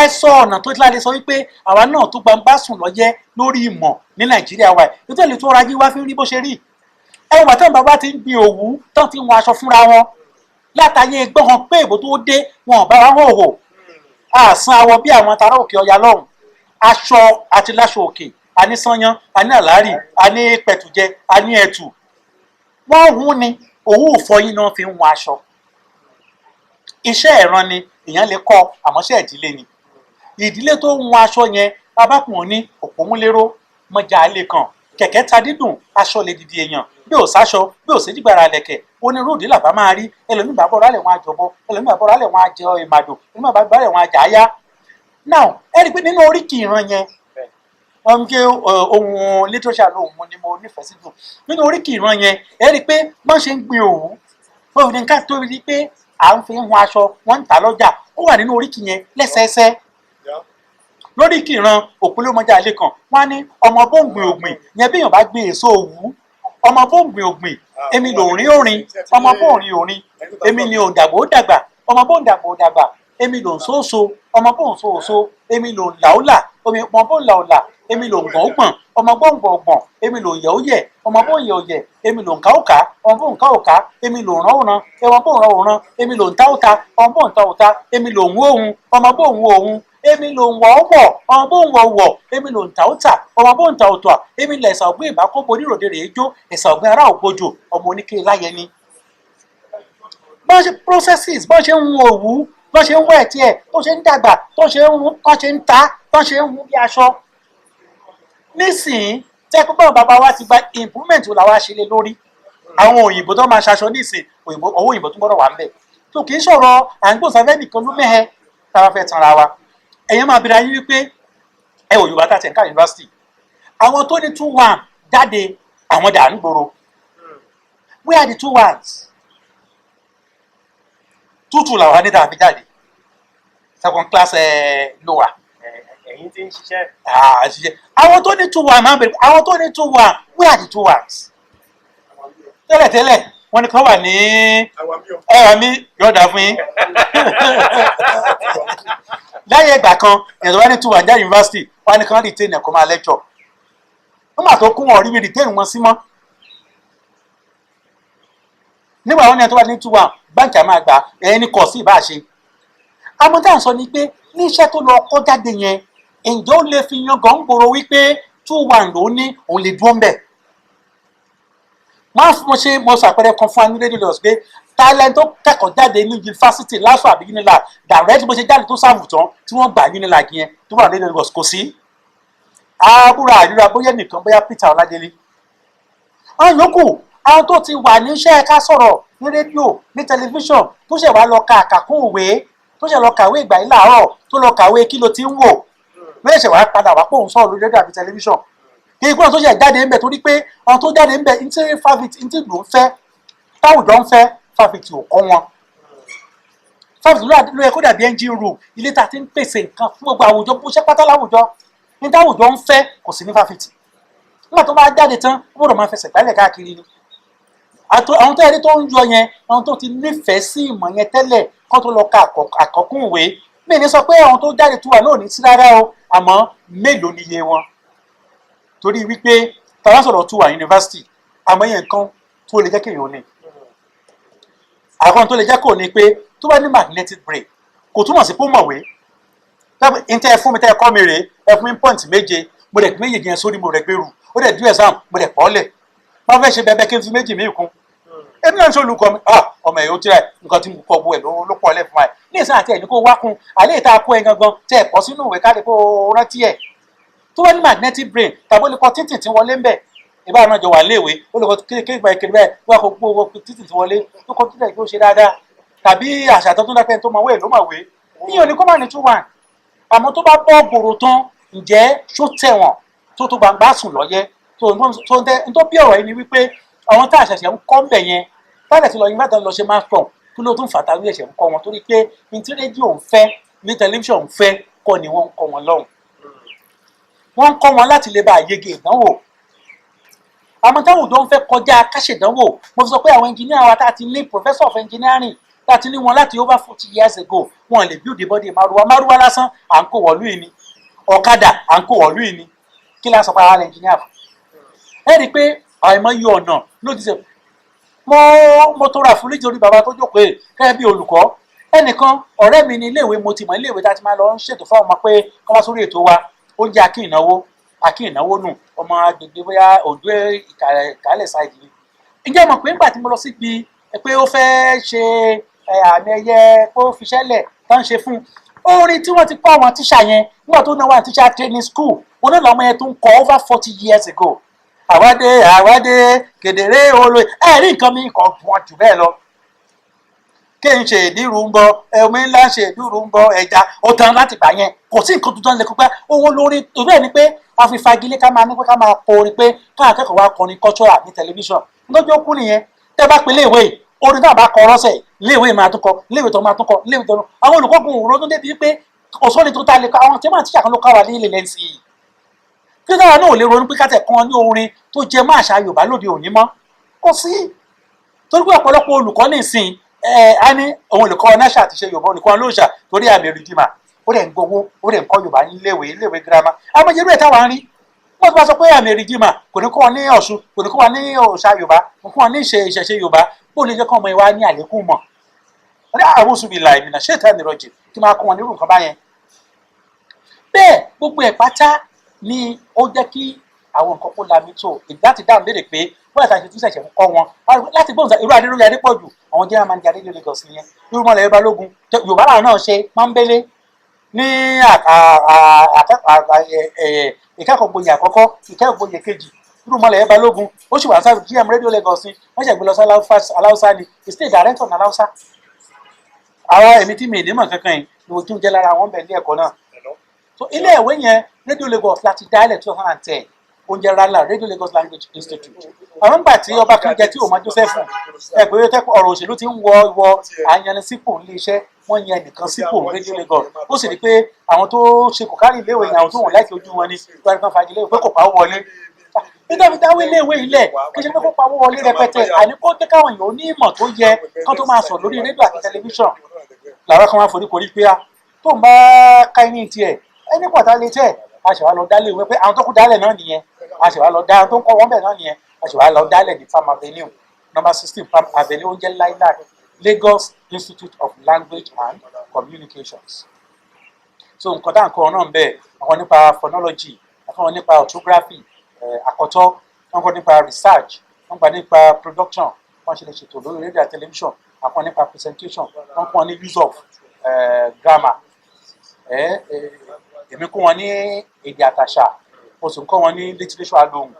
Ẹ sọ ọ̀nà tó ti láti sọ wípé àwa náà tó gbangba sùn lọ́yẹ́ lórí ìmọ̀ ní Nàìjíríà wa yìí, ètò ìletò ọrọ̀ ajé wa fi ń rí bó ṣe rí. Ẹ wò bàtà bàbá ti ń gbin òwú tán, ti ń wọn aṣọ fúnra wọn látàyè gbọ́n pé èbó tó dé, wọn ò bá wa hàn hò àsán awọ bí àwọn tará òkè ọya lọ́hùn. Aṣọ àti láṣọ òkè, àní sányán, àní àlárì, àní pẹ̀tùjẹ, àní ẹ̀tù. Wọ́n hun ni òwú ìfọyín náà fi ń wọn aṣọ. Iṣẹ́ ẹ̀ràn ni èèyàn lè kọ́, àmọ́ iṣẹ́ ìdílé ni. Ìdílé tó ń wọn aṣọ yẹn, babákùnrin ní òpómúléró mọjà alẹ kan kẹ̀kẹ́ ta dídùn aṣọ lè dìdì èèyàn bí ò sáṣọ, bí ò séjìgbára lẹ̀kẹ̀ onírúurú làbá máa rí. Ẹlòmíì bá bọ́ra lẹ̀ wọn àjọbọ, ẹlòmíì bá bọ́ra lẹ̀ wọn àjọ ìmàdò, ẹlòmíì bá bọ́ra lẹ̀ wọn àjà áyá. Now, ẹ rí i pé nínú oríkì ìran yẹn, wọ́n ń gé ohun literature lóhùn mo ni mo nífẹ̀ẹ́ sí jù nínú oríkì ìran yẹn. Ẹ rí i pé bọ́n ṣe ń gbin òwú fún òfin ká tó rí i pé à ń fi hun aṣọ, wọ́n ń tà lọ́jà, ó wà nínú oríkì yẹn lẹ́sẹẹsẹ. Lórí kìran òpólómọjà ilé kan, wọn á ní ọmọ bóńgbìn ògbìn yẹn, bí èèyàn bá gbin èso òwú, ọmọ bóńgbìn ògbìn, èmi lòrin òrin, ọmọ bóńrin òrin. Èmi ni òǹdàgbò ó dàgbà, ọmọ bó ń dàgbò ó dàgbà. Èmi lò ń sóòso, ọmọ bó ń sóòso. Èmi lò ń làólà, ọmọ bó ń làólà. Èmi lò ń gbọ̀n ó gbọ̀n, ọmọ bó ń gbọ̀n ó gbọ̀n. Èmi lò ń yẹ̀ ó yẹ̀, ọmọ bó ń yẹ̀ ó yẹ̀. Èmi lò ń ká ó ká, ọmọ bó ń ká ó ká. Èmi lò ń rán ó rán, ọmọ bó ń rán ó rán. Èmi lò ń ta ó ta, ọmọ bó ń ta ó ta. Èmi lò ń wó ohun, ọmọ bó ń wó ohun. Èmi lò ń wọ̀ ó wọ̀, ọmọ bó ń wọ̀ ó wọ̀. Èmi lò ń ta ó tà, ọmọ bó ń ta ó tà. Èmi lẹ̀sà ọ̀gbìn ìbákóbo oníròde rèé jó, ẹ̀sà ọ̀gbìn ará ògbójò, ọmọ oníkéré láyẹ ni. Bọ́n ṣe processes, bọ́n ṣe ń hun òwú, bọ́n ṣe ń wẹ̀ tiẹ̀, tó ṣe ń dàgbà, tó ṣe ń hun, tó ṣe ń ta, tó ṣe ń hun bí aṣọ. Nísìnyí tẹ́ pé báwọn bàbá wa ti gba improvement wo làwa ṣe lé lórí. Àwọn òyìnbó tó máa ṣaṣọ nísìn, òyìnbó owó òyìnbó tó gbọ́dọ̀ wà ń bẹ̀. Tó kì í sọ̀rọ̀ à ń gbòòsàfẹ́ nìkan ló mẹ́hẹ tá a bá fẹ́ tanra wa. Ẹ̀yin máa bira yín wípé ẹ wò Yorùbá tá a ti ń ká yunifásitì. Àwọn tó ní 2:1 jáde, àwọn dà ń gbòòrò. Where are the two ones? 2:2 làwọn ní tá a fi jáde. Second class lower. Ẹ̀yin tí ń ṣiṣẹ́. Ah, ṣiṣẹ́. Àwọn tó ní 2:1 máa ń bẹ̀rẹ̀, àwọn tó ní 2:1, where are the two ones? Tẹ́lẹ̀tẹ́lẹ̀ wọ́n ní kán wà ní ẹ̀rọ mi yọ̀ọ̀dà fún yín. Láyé ìgbà kan, èèyàn tó bá ní 2:1 jáde yunifásitì, wọ́n á ní kán retain ẹ̀kọ́ máa lecture. Nígbà tó kún wọn rí mi retain wọn sí mọ́. Nígbà wọn ní ẹni tó bá ní 2:1, báńkì á máa gbà ẹni ní kọ̀ sí ìbá ṣe. Àmọ́ tá à ń sọ ni pé ní iṣẹ́ tó lọ kọ́ jáde yẹn, ǹjẹ́ ó lè fi yan gàn gbòòrò wípé 2:1 ló ní òun lè dúró ń bẹ̀? Máa fún mo ṣe mo ṣàpẹẹrẹ kan fún wa ní rédíò lọ pé talent tó kẹ́kọ̀ọ́ jáde ní yunifásitì LASU àbí UNILAG direct, bó ṣe jáde tó sáàmù tán tí wọ́n gbà UNILAG yẹn tó wà ní rédíò Lagos, kò sí. Àbúrò àríra bóyá nìkan, bóyá Peter Ọládélé. Àwọn yòókù, àwọn tó ti wà níṣẹ́ ká sọ̀rọ̀ ní rédíò, ní tẹlifíṣàn, tó ṣẹ̀ wá lọ ka àkàkùn òwe, tó ṣẹ̀ lọ kàwé ìgbà yìí láàárọ̀, tó lọ kàwé kí ló ti ń wò, lóye ṣẹ̀ wá padà wá pòun sọ̀rọ̀ lórí rédíò àbí tẹlifíṣàn. Kí ikú tó ṣẹ̀ jáde ńbẹ̀, torí pé àwọn tó jáde ńbẹ̀ ní tí fáfitì ní tí ìlú ń fẹ́, táwùjọ ń fẹ́, fáfitì ò kọ́ wọn. Fáfitì ló yẹ kó dàbí engine room, ilé tá a ti ń pèsè nǹkan fún gbogbo àwùjọ, bó ṣe pátá láwùjọ ní táwùjọ ń fẹ́, kò sí ní fáfitì. Nígbà tó bá jáde tán, ó gbọ́dọ̀ máa fẹsẹ̀ gbálẹ̀ káàkiri ni. Àwọn tó yẹ tó ń yọ yẹn, àwọn tó ti nífẹ̀ẹ́ sí ìmọ̀ yẹn tẹ́lẹ̀ kó tó lọ ka àkọ́kùn ìwé. Mi ní sọ pé àwọn tó jáde tó wà náà ní sí rárá o, àmọ́ mélòó ni iye wọn? Torí wípé tàbá sọ̀rọ̀ tó wà yunifásitì, àmọ́ yẹn nǹkan tó lè jẹ́ kéèyàn ní àwọn tó lè jẹ́ kó ní pé tó bá ní magnetic brain, kò túmọ̀ sí pé ó mọ̀wé. N tẹ́ ẹ fún mi, tẹ́ ẹ kọ́ mi rèé, ẹ fún mi point 7, mo dẹ̀ méjèèjì yẹn sórí, mo rẹ̀ gbèrú, ó dẹ̀ dú exam, mo dẹ̀ pọ̀ lẹ̀, wọ́n fẹ́ ṣe bẹ́ẹ̀ kí n fi méjì mí kún. Èmi náà ń ṣe olùkọ́ mi, ah, ọmọ ẹ̀ ó tíra nǹkan tí mo kọ́ gbọ́ ẹ̀ ló pọ̀ lẹ̀ fún wa ní ìsìn àti ẹ̀ ní kó wá kún àlẹ́ ìta kó ẹ gangan tẹ́ ẹ̀ pọ̀ sínú ìwé káde kó rántí ẹ̀. Tó bá ní magnetic brain, tàbí ó lè kọ títì tí wọlé ń bẹ̀, ìbá náà jọ wà léèwé, ó lè kọ kékeré báyìí kéré báyìí, wọ́n kọ gbogbo títì tí wọlé tó kọ títì tó ṣe dáadáa, tàbí àṣà tó tún dápẹ́ tó máa wé ló máa wé yíyan ní kó má ní 2:1. Àmọ́ tó bá bọ́ gbòòrò tán, ǹjẹ́ ṣó tẹ̀wọ̀n tó tó gbangba sùn lọ́yẹ́ tó ń tẹ́ ń tó bí ọ̀rọ̀ yìí ni wípé àwọn tá àṣẹ̀ṣẹ̀ ń kọ́ ń bẹ̀ yẹn tálẹ̀ tí lọ yunifásitì lọ ṣe máa tọ̀, kí ló tún fàtà ló ṣẹ̀ṣẹ̀ ń kọ́ wọn? Torí pé ní tí rédíò ń fẹ́, ní tẹlifíṣàn ń fẹ́ kọ́ ni wọ́n ń kọ́ wọn lọ́hùn. Wọ́n ń kọ́ wọn láti lè bá yege ìdánwò, àmọ́ táwọn òdò ń fẹ́ kọjá káṣèdánwò. Mo fi sọ pé àwọn engineer wa tá a ti ní, professor of engineering tá a ti ní wọn láti over 40 years ago, wọn lè build the body. Márùwá márùwá lásán à ń kó wọ̀lú yìí ni, ọ̀kadà à ń kó wọ̀lú yìí ni. Kí la sọ pé ara engineer fún ẹ? Rí i pé àìmọye ọ̀nà ló ti ṣe. Mo tó ra àforíjì orí bàbá tó jókòó yìí gẹ́gẹ́ bí olùkọ́. Ẹnìkan ọ̀rẹ́ mi ní iléèwé, mo ti mọ̀ iléèwé tá a ti máa lọ ń ṣètò fáwọn ọmọ pé kọ́ wá sórí ètò wa. Ó jẹ́ akín ìnáwó, akín ìnáwó nù, ọmọ agbègbè bóyá Oǹdó Ìkàlẹ̀ ṣáìdì ni. Ǹjẹ́ mọ̀ pé nígbà tí mo lọ síbi pé ó fẹ́ ṣe àmì ẹ̀yẹ pé ó fiṣẹ́ lẹ̀ tó ń ṣe fún un, orin tí wọ́n ti kọ́ àwọn tíṣà yẹn nígbà tó náwó àwọn tíṣà training school, wọn náà lọ́mọ yẹn tó ń kọ́ over 40 years ago. Àwádé àwádé kedere olóye, ẹ rí nǹkan mi kàn wọ́n jù bẹ́ẹ̀ lọ. Kí n ṣe ìdírù ń bọ ẹ̀mí ńlá, ṣe ìdírù ń bọ ẹja, ó tán láti gbà yẹn. Kò sí nǹkan tuntun lè kó pé owó lórí torí ẹ̀ ni pé a fi fagilé ká máa ní pé ká máa kọ orin, pé ká akẹ́kọ̀ọ́ wa kọrin cultural ní tẹlifíṣàn lọ́jọ́ kú nìyẹn. Tẹ́ bá pe léèwé, orin náà bá kọ lọ́sẹ̀, léèwé máa tún kọ, léèwé tó máa tún kọ, léèwé tó àwọn olùkọ́gun òwúrọ̀ tó débi pé òsóni tó ta lè kọ. Àwọn tí wọ́n tíṣà kan ló kọ́ wa ní ilé lẹ́sìn yìí, kí táwa náà ò lè ronú pé ká tẹ̀ kan ní orin tó jẹ mọ́ àṣà Yorùbá lóde òní mọ́? Kò sí, torí pé ọ̀pọ̀lọpọ̀ olùkọ́ nìsín Ẹ á ní òun olùkọ́ náṣà àti ṣe Yorùbá, olùkọ́ lóòṣà torí àmì èrìdìmà, ó dẹ̀ ń gbowó, ó dẹ̀ ń kọ́ Yorùbá níléèwé, iléèwé girama. Àmọ́ irú ẹ̀ táwa ń rí, wọ́n ti bá sọ pé àmì èrìdìmà kò ní kọ́ wọn ní Ọ̀ṣun, kò ní kọ́ wọn ní òòṣà Yorùbá, kò ní kọ́ wọn ní ìṣẹ̀ṣe Yorùbá, bó lè jẹ́ kọ́ ọmọ ìwà ní àlékún mọ̀. Wọ́n ní àwọn oṣù bíi làìmìnà ṣé ìta nìrọ̀jì kí máa kọ́ wọn nírú nǹkan báyẹn. Bẹ́ẹ̀ gbogbo ẹ̀ pátá ni ó jẹ́ kí àwọn nǹkan kó lami tó láti dáhùn lédè pé bóyá tàbí tún ṣẹ̀ṣẹ̀ ń kọ́ wọn láti gbóhùn irú Adéròyè Adépọ̀jù, àwọn general manager Radio Lagos nìyẹn, irú Mọ́lẹ̀ Balógun Yorùbá làwọn náà ṣe máa ń bélé ní ìkẹ́kọ̀ọ́ gboyè àkọ́kọ́, ìkẹ́kọ̀ọ́ gboyè kejì. Irú Mọ́lẹ̀ Balógun ó sì wà sáà GM Radio Lagos ni, wọ́n ṣẹ̀ gbé lọ sí Aláùsá ni, the state director ní Aláùsá. Àwọn èmi tí mi ì nímọ̀ kankan yìí ni mo tún jẹ́ lára àwọn bẹ̀ ní ẹ̀kọ́ náà. So ilé ìwé yẹn, Radio Lagos láti dálẹ̀ 2010, oúnjẹ rálá Radio Lagos Language Institute. Àwọn ńgbà tí ọba kan jẹ tí òun Joseph ẹ pé ọ̀rọ̀ òṣèlú ti ń wọ àyànnisípò nílé iṣẹ́, wọ́n yan ẹnìkan sípò Radio Lagos, ó sì rí pé àwọn tó ṣe kò kárí iléèwé yẹn, àwọn tó wọ́n láìkí ojú wọn ni wọ́n kan fagilé pé kò pawó wọlé. Nígbà tí táwọn iléèwé ilẹ̀ kí ṣe pé kó pawó wọlé rẹpẹtẹ, àní kó jẹ́ káwọn èèyàn ní ìmọ̀ tó yẹ kán tó máa sọ lórí rédíò àti tẹlifíṣàn. Làwọn kan máa forí korí pé a tó ń bá ká ẹni tiẹ̀ ẹni pọ̀tà lè tẹ̀, a ṣe wá lọ dálé ìwé pé àwọn tó kú dálẹ̀ náà nìyẹn, a ṣe wá lọ dá àwọn tó ń kọ́ wọn bẹ̀ náà nìyẹn, a ṣe wá lọ dálẹ̀ ní Palm Avenue, number 16 Palm Avenue, oúnjẹ LILAC, Lagos Institute of Language and Communications. So nǹkan tá à ń kọ́ náà ń bẹ̀, àwọn nípa phonology, àwọn nípa orthography, àkọ́tọ́, wọ́n kọ́ nípa research, wọ́n kọ́ nípa production, wọ́n ṣe lè ṣètò lórí rédíò àti tẹlifíṣàn, àwọn nípa presentation, wọ́n kọ́ ní use of grammar. Èmi kọ́ wọn ní èdè àtàṣà, mo sì ń kọ́ wọn ní literature alohùn,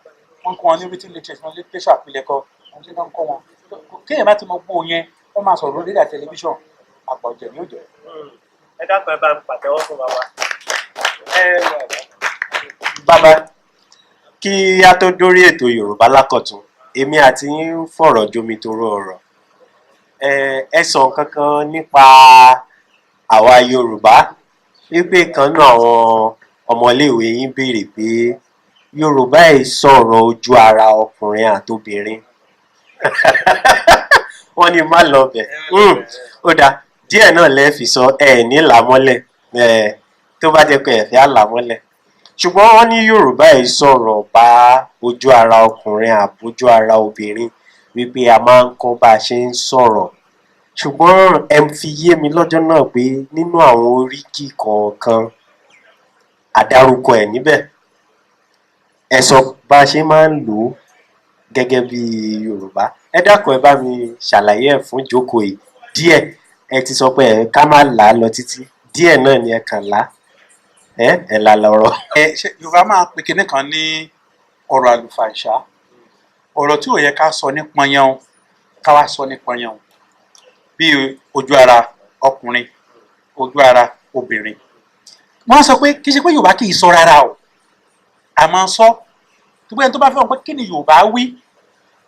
wọ́n kọ́ wọn ní written literature, literature àpilẹ̀kọ, wọ́n ti ń kọ́ wọn. Kéèyàn bá ti mọ gbó yẹn, wọ́n máa sọ̀rọ̀ lórí rédíò àti tẹlifíṣàn, àpọ̀jẹ̀ ni ó jẹ́. Ẹ dákun, ẹ bá ń pàtẹ́wọ́ fún bàbá. Bàbá, kí a tó dórí ètò Yorùbá Lákọ̀tun, èmi àti yín ń fọ̀rọ̀ jomitoro ọ̀rọ̀. Ẹ sọ nǹkan kan nípa àwa Yorùbá wípé kan náà àwọn ọmọléèwé yín béèrè pé Yorùbá ẹ̀ sọ̀rọ̀ ojú ara ọkùnrin àtobìnrin, wọ́n ní má lọ bẹ̀. Ó dáa, díẹ̀ náà lẹ́ẹ̀ fi sọ ẹ̀ ní làmọ́lẹ̀, tó bá jẹ́ pé ẹ fẹ́ àlàmọ́lẹ̀, ṣùgbọ́n wọ́n ní Yorùbá ẹ̀ sọ̀rọ̀ bá ojú ara ọkùnrin àbójú ara obìnrin, wípé a máa ń kọ́ bá a ṣe ń sọ̀rọ̀, ṣùgbọ́n ẹ fi yé mi lọ́jọ́ náà pé nínú àwọn oríkì kọ̀ọ̀kan àdárúkọ ẹ̀ níbẹ̀, ẹ sọ bá a ṣe máa ń lò ó gẹ́gẹ́ bí Yorùbá. Ẹ dákun, ẹ bá mi ṣàlàyé ẹ̀ fún ìjókòó yìí díẹ̀. Ẹ ti sọ pé ẹ ká má là á lọ títí, díẹ̀ náà ni ẹ kàn lá ẹ ẹ là lọ́rọ̀. Ẹ ṣe Yorùbá máa pe kinní kan ní ọ̀rọ̀ àlùfàǹṣá, ọ̀rọ̀ tí ò yẹ ká sọ ní pọnyán, ká wá sọ ní pọnyán, bí ojú ara ọkùnrin, ojú ara obìnrin. Wọ́n sọ pé kì í ṣe pé Yorùbá kì í sọ rárá o, àmọ́ sọ tó bẹ́ẹ̀ tó bá fẹ́ wọn pé kí ni Yorùbá wí,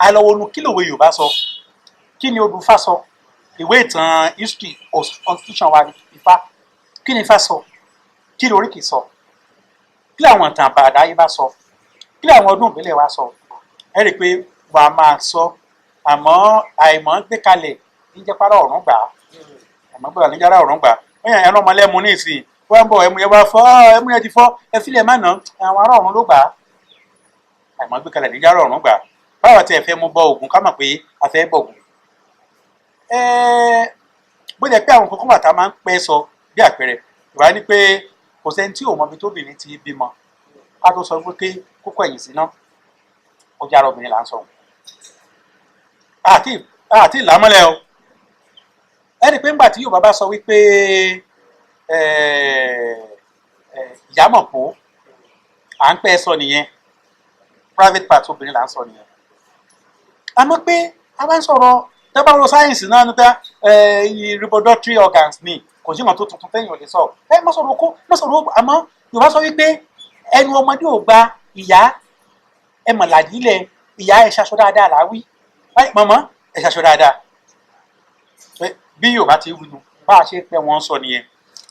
alọ́wọ́nu kí lòwe Yorùbá sọ, kí ni Odùfá sọ, ìwé ìtàn history constitution wa Ifá, kí ni Ifá sọ, kí ni oríkì sọ, kí làwọn ìtàn àbàdáyé bá sọ, kí làwọn ọdún ìbílẹ̀ wa sọ. Ẹ rí i pé wà á máa sọ, àmọ́ àìmọ̀ gbé kalẹ̀ ní jẹ́párá ọ̀run gbà á, àmọ́ gbọ́dọ̀ ní jẹ́párá ọ̀run gbà á. Wọ́n yàn ẹran ọmọlẹ́mu ní ìsìn, wọ́n ń bọ̀ ẹmu yẹn wá fọ́, ẹmu yẹn ti fọ́, ẹ fílẹ̀ má nà, àwọn ará ọ̀run ló gbà á. Àìmọ̀ gbé kalẹ̀ ní jẹ́párá ọ̀run gbà á. Báwo tí ẹ fẹ́ mú bọ Ògún, ká mọ̀ pé a fẹ́ bọ Ògún. Bó jẹ́ pé àwọn kókó bàtà máa ń pẹ́ sọ, bí àpẹẹrẹ ìwà ni pé kò sẹ́ni tí ò mọ ibi tóbìnrin ti bímọ, ká tó sọ pé kókó ẹ̀yìn sí náà ó jára obìnrin là ń sọ. Àti ìlàmọ́lẹ̀ o, ẹni pé ńgbà tí Yorùbá bá sọ wípé ìyámọ̀pó, à ń pẹ́ sọ nìyẹn, private part obìnrin là ń sọ nìyẹn. Àmọ́ pé a bá ń sọ̀rọ̀ tẹ́ bá wo sáyẹ́ǹsì náà nípa reproductory organs ni, kò sí nǹkan tó tuntun tẹ́yìn ò lè sọ. Ẹ má sọ̀rọ̀ okó, má sọ̀rọ̀ okó. Àmọ́ Yorùbá sọ wípé ẹnu ọmọdé ò gba ìyá, ẹ mọ̀ làdílẹ̀ ìyá, ẹ ṣaṣọ dáadáa là á wí, mọ̀mọ́ ẹ ṣaṣọ dáadáa. Bí Yorùbá ti wí nu, bá a ṣe pẹ́ wọ́n sọ nìyẹn.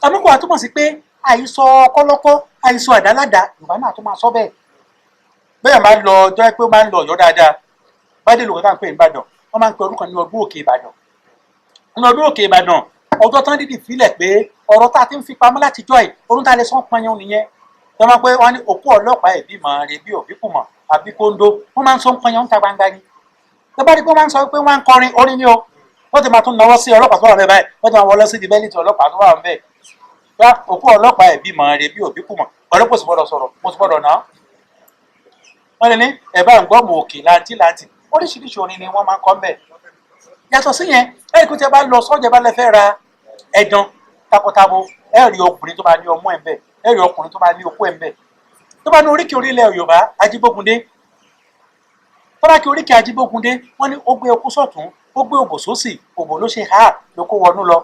Àmọ́ kò wá túmọ̀ sí pé àìsọ kọ́lọ́kọ́, àìsọ àdáládà, Yorùbá náà tó máa sọ bẹ́ẹ̀. Bẹ́ẹ̀ máa ń lọ ọjọ́ pé ó máa ń lọ Ọ̀yọ́ dáadáa, bá dé lóko tá à ń pè ní Ìbàdàn, wọ́n máa ń pe orúkọ ní ọgbọ́n òkè Ìbàdàn. Nínú ọdún Òkè Ìbàdàn, ọjọ́ tán dídì fílẹ̀ pé ọ̀rọ̀ tá a ti ń fi pamọ́ láti jọ́ ẹ̀, orun tá a lè sọ pọnyán nìyẹn. Tó máa pé wọ́n ní òkú ọlọ́pàá ẹ̀bí mọ̀ rẹ̀ bí òbí kù mọ̀ àbí kóńdó, wọ́n máa ń sọ pọnyán ń ta gbangba ni. Tó bá rí pé wọ́n máa ń sọ pé wọ́n ń kọrin orin ni o, wọ́n ti máa tún nawọ́ sí ọlọ́pàá tó wà bẹ́ẹ̀ báyìí, wọ́n ti máa wọlé sí di bẹ́líìtì ọlọ́pàá tó wà bẹ́ẹ̀. Bá òkú ọlọ́pàá ẹ̀bí mọ̀ rẹ̀ bí òbí kù mọ̀, ọlọ́pàá sì gbọ́dọ̀ sọ̀rọ̀, mo sì gbọ́dọ̀ ná. Wọ́n lè ní ẹ̀ bá ń gbọ́ mọ̀ òkè láǹtí láǹtí, oríṣiríṣi orin ni wọ́n máa ń kọ́ mbẹ̀. Yàtọ̀ sí yẹn, ẹ̀rí kó tí ẹ bá lọ sọ́jà bá lẹ fẹ́ ra ẹ̀dán takọtabo, ẹ rí ọkùnrin tó máa ní ọmọ ẹ̀ ń bẹ̀, ẹ rí ọkùnrin tó máa ní okó ẹ̀ ń bẹ̀. Tó bá ní oríkì orílẹ̀ Yorùbá, Ajíbógundé, tó bá kí oríkì Ajíbógundé, wọ́n ní ó gbé okó sọ̀tún, ó gbé òbò sósì, òbò ló ṣe há ló kó wọnú lọ.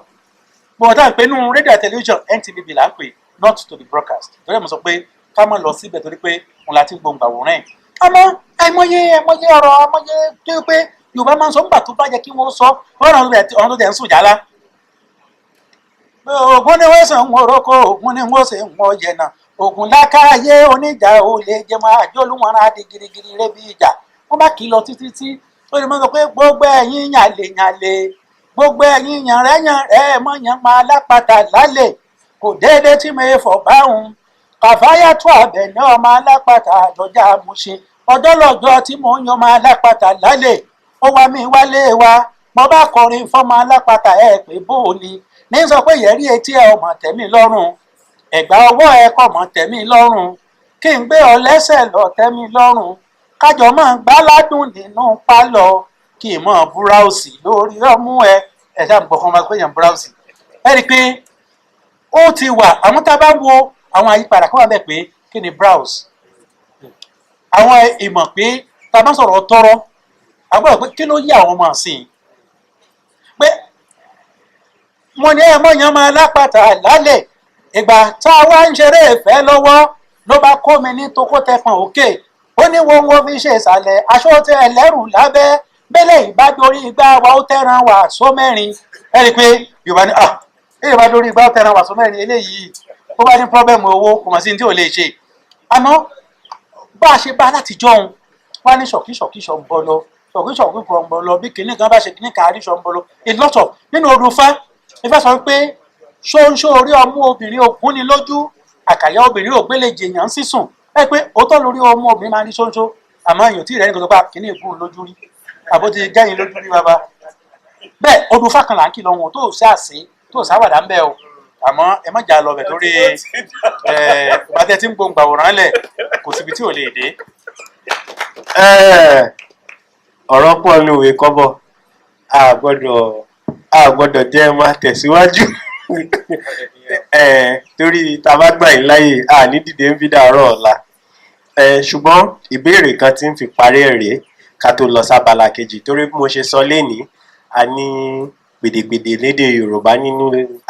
Gbogbo táwọn pé nínú rédíò àti tẹlifíṣàn NTVB là ń pè, not to be broadcast, torí ẹ̀ mo sọ pé ká má lọ síbẹ̀ torí pé òun la ti ń gbohùngbàwòrán ẹ̀. Àmọ́ àìmọye àìmọye ọ̀rọ̀ àìmọye tó yẹ pé Yorùbá máa ń sọ nígbà tó bá yẹ kí wọ́n sọ, wọ́n ràn ọ̀rọ̀ tó tẹ̀ ń sùn jálá. Ògún ni wọ́n sàn ń oroko, Ògún ni wọ́n sì ń wọ́n yẹ̀nà, Ògún lákàáyé oníjà ò lè jẹun àjọlùwọ̀n á di girigiri rẹ́ bí ìjà. Wọ́n bá kì í lọ títí tí ó lè máa sọ pé gbogbo ẹ̀yin yànlè yànlè, gbogbo ẹ̀yin yànrẹ́yànrẹ́ mọ̀yàn máa lápáta lálẹ́, kò déédéé tí mo fọ̀ báhùn kàfáyà tó àbẹ̀ ní ọmọ alápàtà lọ́jà Mùṣín, ọjọ́ lọ́jọ́ tí mò ń yan ọmọ alápàtà lálẹ́, ó wá mi wálé wa, mo bá kọrin fọmọ alápàtà ẹ pé bó o ní ní sọ pé yẹrí etí ẹ ọmọ tẹ̀mí lọ́rùn, ẹ̀gbà ọwọ́ ẹ kọ̀ mọ́ tẹ̀mí lọ́rùn, kí n gbé ọ lẹ́sẹ̀ lọ tẹ̀mí lọ́rùn, kájọ máa gbáládùn nínú pálọ̀, kí n mọ̀ búráùsì lórí ọmú ẹ. Ẹ ṣáà ń gbọ́ kán máa pé yàn búráùsì. Ẹ rí i pé ó ti wà, àwọn tá a bá wo àwọn àyípadà kan wà bẹ́ẹ̀ pé kí ni browse, àwọn ìmọ̀ pé tá a bá sọ̀rọ̀ tọrọ, a gbọ́dọ̀ pé kí ló yí àwọn ọmọ ọ̀sìn pé mo ní ẹ mọ̀yàn máa lápàtà lálẹ́. Ìgbà tá a wá ń ṣeré ìfẹ́ lọ́wọ́ ló bá kó mi ní tokótẹpọ̀n òkè, ó ní wo wo fi ṣe ìsàlẹ̀ aṣọ tẹ ẹlẹ́rù lábẹ́ bẹ́lẹ̀ ìbádórí igbá wa ó tẹ́ran wà só mẹ́rin. Ẹ rí i pé Yorùbá ní ah èyí bá dórí igbá ó tẹ́ran wà só mẹ́rin, eléyìí ó bá ní pọ́bẹ́mù owó kò mọ̀ sí ní tí ò lè ṣe. Àmọ́ bá a ṣe bá a láti jọ̀hún wá ní ṣọ̀kíṣọ̀kí ṣọ̀ ń bọ̀ lọ, ṣọ̀kíṣọ̀kí ṣọ̀ ń bọ̀ lọ, bí kìnìún kan bá ṣe kìnìún kan àríṣọ̀ ń bọ̀ lọ. A lot of nínú Odùfá, Ifá sọ pé ṣóńṣó orí ọmú obìnrin ògún ni lójú, àkàyà obìnrin ògbélé jèèyàn sísùn. Ẹ pé òótọ́ lórí ọmú obìnrin máa ń rí ṣóńṣó, àmọ́ èèyàn tí ìrẹ́ni kan tó pa kìnìún ìgún lójú rí, àbó ti gẹ́yìn lójú rí bàbá. Bẹ́ẹ̀ Odùfá kan là ń kìlọ̀ wọn tó ṣàṣe tó ṣàwàdà ń bẹ́ o, àmọ́ ẹ má jà lọ bẹ̀ torí ìbátẹ́ tí ń gbòǹgbàwòrán lẹ̀ kò síbi tí ò lè dé. Ọ̀rọ̀ pọ̀ nínú ìwé kọ́bọ̀, a gbọ́dọ̀ jẹ́ máa tẹ̀síwájú torí tá a bá gbà yín láyè a ní dìde ń bí dàárọ̀ ọ̀la. Ṣùgbọ́n ìbéèrè kan tí ń fi parí ẹ̀ rèé ká tó lọ sábala kejì, torí bí mo ṣe sọ lénìí, a ní pèdèpèdè lédè Yorùbá nínú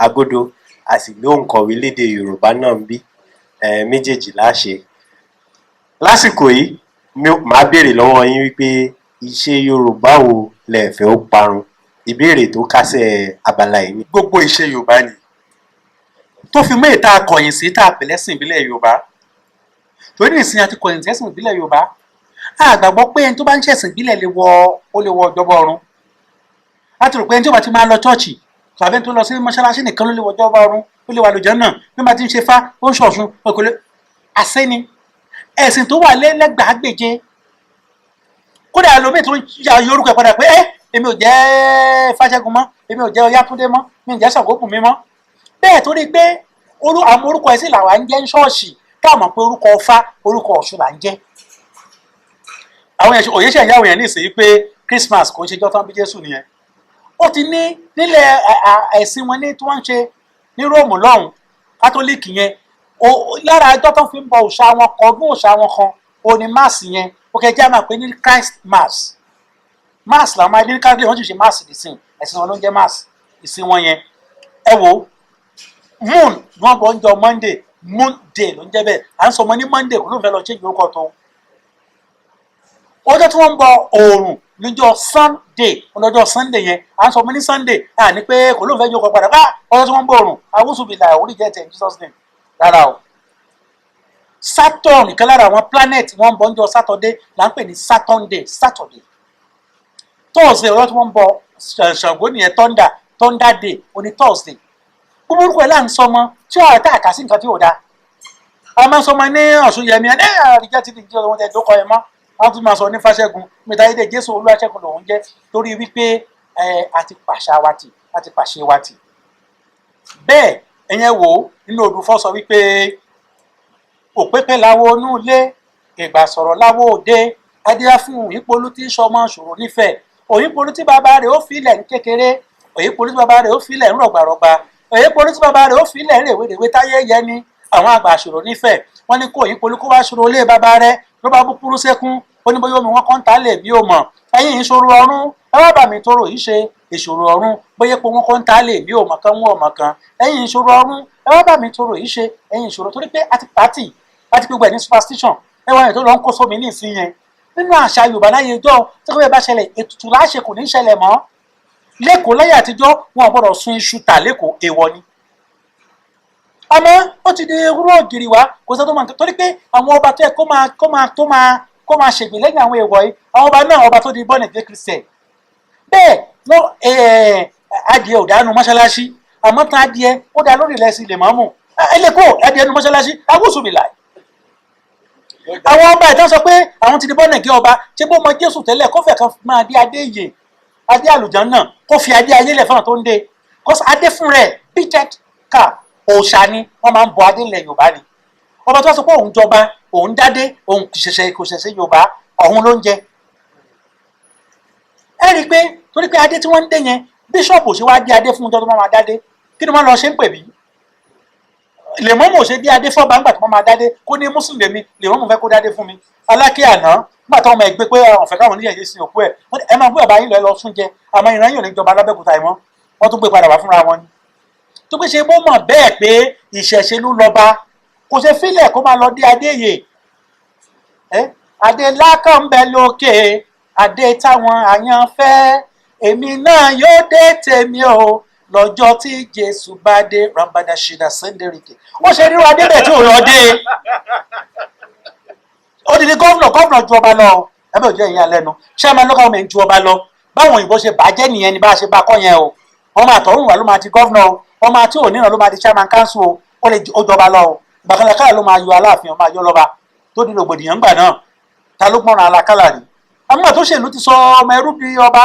agodo, a sì ní òǹkọ̀wé lédè Yorùbá náà ń bí méjèèjì láṣẹ. Lásìkò yìí màá béèrè lọ́wọ́ yín wípé ìṣe Yorùbá wo lẹ fẹ́ ó parun? Ìbéèrè tó kásẹ̀ abala yìí ni. Gbogbo ìṣe Yorùbá ni tó fi mú ìta akọ̀yìn sí tá a pè lẹ́sìn ìbílẹ̀ Yorùbá, torí ìsìn àti kọ̀yìn sẹ́sìn ìbílẹ̀ Yorùbá, a gbàgbọ́ pé ẹni tó bá ń ṣẹ̀sìn ìbílẹ̀ lè wọ ó lè wọ ìjọba ọ̀run. A ti rò pé ẹni tó bá ti máa lọ chọ́ọ̀chì tàbí ẹni tó lọ sí mọ́ṣáláṣí nìkan ló lè wọ ìjọba ọ̀run, ó lè wà lójọ́ náà, bí wọ́n bá ti ń ṣe fá ó ń ṣọ̀ṣun òkèlè àṣẹ ni ẹ̀sìn tó wà lẹ́gbàágbèje. Kódà lómi tó ń ya yorùkọ padà pé ẹ èmi ò jẹ́ Fáṣẹ́gun mọ́, èmi ò jẹ́ Ọyátúndé mọ́, mi ò jẹ́ Ṣàngóbùnmi mọ́. Bẹ́ẹ̀ torí pé àwọn orúkọ ẹ̀sìn làwa ń jẹ́ ń ṣọ́ọ̀ṣì, ká mọ̀ pé orúkọ Ọfá orúkọ Ọ̀ṣun là ń jẹ́. Àwọn òye ṣe ìyáwó yẹn ní ìsìn pé Christmas kò ń ṣe jọ́tán bí Jésù nìyẹn. Ó ti ní nílẹ̀ ẹ̀sìn wọn ní tí wọ́n ń ṣe ní Róòmù lọ́hùn Kátólíìkì yẹn, lára ẹjọ́ tó fi ń bọ òòṣà wọn kan, ọdún òòṣà wọn kan, ó ní máàsì yẹn. Ó kẹjá máa pè ní Christ Mass. Mass làwọn máa ní Catholic, wọ́n sì ṣe mass ìsìn ẹ̀sìn wọn ló ń jẹ́ mass ìsìn wọn yẹn. Ẹ wo moon wọn bọ̀ ń jọ Monday, moon day ló ń jẹ́ bẹ́ẹ̀. À ń sọ ọmọ ní Monday kò ló ń fẹ́ lọ change orúkọ tó. Ọjọ́ tí wọ́n ń bọ oòrùn níjọ́ Sunday, ọlọ́jọ́ Sunday yẹn à ń sọ ọmọ ní Sunday, à ní pé kò ló ń fẹ́ yí ọkọ̀ padà bá ọjọ́ tí wọ́n ń bọ oòrùn awúsùbìlà orí jẹ́ tẹ̀ in Jesus name rárá o. Saturn nìkan lára àwọn planet wọ́n ń bọ níjọ́ Saturday là ń pè ní Saturn day, Saturday. Thursday ọjọ́ tí wọ́n ń bọ Ṣàngó nìyẹn, thunder Thunder Day òní Thursday. Gbogbo orúkọ ẹ̀ là ń sọ ọmọ tí ó àtà àkà sí nǹkan tí ò dáa. A máa ń sọ ọmọ ní Ọ̀ṣunyẹmí ẹ̀ àríjá ti di ìjọba wọn tẹ̀ tó kọ ẹ mọ́. Wọ́n tún máa sọ ní Fáṣẹ́gun mẹ́tàlédè Jésù Olúwaṣẹ́gun lòún jẹ́, torí wípé a ti pàṣà wa tì, a ti pàṣẹ wa tì. Bẹ́ẹ̀ ẹ̀yẹn wò ó nínú Odùfọ́ sọ wípé òpépé láwo inú ilé, ìgbà sọ̀rọ̀ láwo òde, adíyá fún Òyìnpolú tí ń sọmọ ṣòro nífẹ̀ẹ́, Òyìnpolú tí bàbá rẹ̀ ó filẹ̀ ní kékeré, Òyìnpolú tí bàbá rẹ̀ ó filẹ̀ ń rọ̀gbàrọ̀gbà, Òyìnpolú tí bàbá rẹ̀ ó filẹ̀ ń rèwerèwe táyé yẹ ni àwọn àgbà ṣòro nífẹ̀ẹ́. Wọ́n ní kó Òyìnpolú kó wá ṣòro ilé bàbá rẹ̀ ló bá bú kúrú sékún, ó ní bóyá omi wọn kàn tá lè bí ó mọ̀, ẹ̀yìn ìṣòro ọ̀run ẹ wá bà mí tóró yìí ṣe ìṣòro ọ̀run, bóyá epo wọn kàn tá lè bí ó mọ̀ kan wọn ò mọ̀ kan, ẹ̀yìn ìṣòro ọ̀run ẹ wá bà mí tóró yìí ṣe ẹ̀yìn ìṣòro. Torí pé àti pàtì àti gbogbo ẹ̀ ní superstition, ẹ wá yẹn tó lọ ń kó sómi ní ìsín yẹn. Nínú àṣà Yorùbá láyé ijọ́ tí kò bá ṣẹlẹ̀ ètùtù láṣẹ kò ní ṣẹlẹ̀ mọ́. Lẹ́kọ̀ọ́ láyé àtijọ́ wọn ò gbọ́dọ̀ sun iṣu tà lẹ́kọ̀ọ́, èèwọ̀ ni. Àmọ́ ó ti di rúró ògiri wá, kò sẹ́ tó máa torí pé àwọn ọba tó yẹ kó máa kó máa tó máa kó máa ṣègbè lẹ́yìn àwọn èèwọ̀ yìí, àwọn ọba náà ọba tó di born again Christian. Bẹ́ẹ̀ wọ́n adìẹ ò dánú mọ́ṣáláṣí, àmọ́ tán adìẹ ó dá lórí ilẹ̀ sí lè mọ́mù ẹlẹ́kọ̀ọ́ adìẹ nu mọ́ṣáláṣí awúsùnmìlà. Àwọn ọba ìtàn sọ pé àwọn ti di born again ọba, ṣé bó mọ Jésù tẹ́lẹ̀ kó fẹ́ kan máa dé adé ìyè, adé àlùjánnà, kó fi adé ayé lẹ̀ fáwọn tó ń dé. Kọ́sọ́ adé fún rẹ̀ bíjẹ́t ká òòṣà ni wọ́n máa ń bọ adé ilẹ̀ Yorùbá ni. Ọba tó sọ pé òun jọba, òun dádé, òun ṣẹ̀ṣẹ̀ kò ṣẹ̀ṣẹ̀ Yorùbá, ọ̀hún ló ń jẹ. Ẹ rí i pé torí pé adé tí wọ́n ń dé yẹn, bíṣọ̀pù ṣe wá dé adé fún ọjọ́ tó máa dádé, kí ni wọ́n lọ ṣe ń pè bí? Lèmọ́mù ò ṣe dé adé fọ́ba ńgbà tó máa dádé, kó ní mùsùlùmí lèmọ́mù fẹ́ kó dádé fún mi. Alákẹ́ àná nígbà táwọn ọmọ ẹgbẹ́ pé ọ̀fẹ́ káwọn oníyẹ̀yẹ́ sin òkú ẹ̀, ẹ máa gbé bàbá yín lọ ẹ lọ sún jẹ, àmọ́ ìran yìí ò ní jọba lábẹ́òkúta yìí mọ́, wọ́n tún gbé padà wá fúnra wọn ni. Tó pé ṣe bó mọ̀ bẹ́ẹ̀ pé ìṣẹ̀ṣe ló lọ́ba, kò ṣe fílẹ̀ kó máa lọ dé adé yè. Adé lákàn ń bẹ lókè, adé táwọn àyàn fẹ́, èmi náà yóò dé tèmi o lọ́jọ́ tí Jésù bá dé, rambada ṣìdá sẹ́ńdẹ̀rìkì. Wọ́n ṣe ríro adé bẹ́ẹ̀ tí ò lọ dé. Ó di ní gómìnà, gómìnà ju ọba lọ, ẹbí ò jẹ́ ìyá lẹ́nu. Chairman local government ju ọba lọ. Báwọn òyìnbó ṣe bàjẹ́ nìyẹn ni bá a ṣe bá kọ́ yẹn o. Ọmọ àtọ̀run wà ló máa di gómìnà o, ọmọ àti òníran ló máa di chairman council o, ó lè ó jọba lọ o. Gbàkàlàkàlà ló máa yọ Aláàfin, ọmọ àyọ lọ́ba tó di rògbòdìyàn ńgbà náà. Ta ló gbọ́nra alákàlà rí? Àmọ́ tó ṣèlú ti sọ ọmọ ẹrú bí ọba,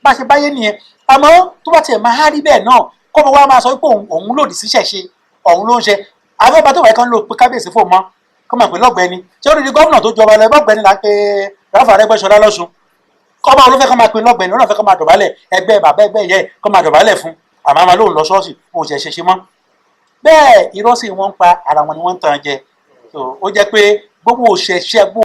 bá ṣe báyé nìyẹn. Àmọ́ tó bá tiẹ̀ máa rí bẹ́ẹ̀ náà, kó bá wá máa sọ pé òun lòdì sí ṣẹ̀ṣe, òun ló ń ṣe. Àwọn ọba tó wà kan ló pe kábíyèsí fò mọ́, kó máa pè lọ́gbẹ́ni. Ṣé ó di gómìnà tó jọba lọ, ẹgbẹ́ là ń pe Ráfà Arẹ́gbẹ́ṣọlá lọ́sùn. Kọ́ba olófẹ́ kọ́ máa pe lọ́gbẹ́ni, olófẹ́ kọ́ máa dọ̀bálẹ̀ ẹgbẹ́ bàbá ẹgbẹ́ yẹ kọ́ máa dọ̀bálẹ̀ fún. Àmọ́ àmọ́ lóun lọ ṣọ́ọ̀ṣì, òun ṣẹ̀ ṣe ṣe mọ́. Bẹ́ẹ̀ irọ́ sì wọ́n ń pa ara wọn ni wọ́n ń tan jẹ. Ó jẹ́ pé gbogbo òṣèṣẹ́ gbogbo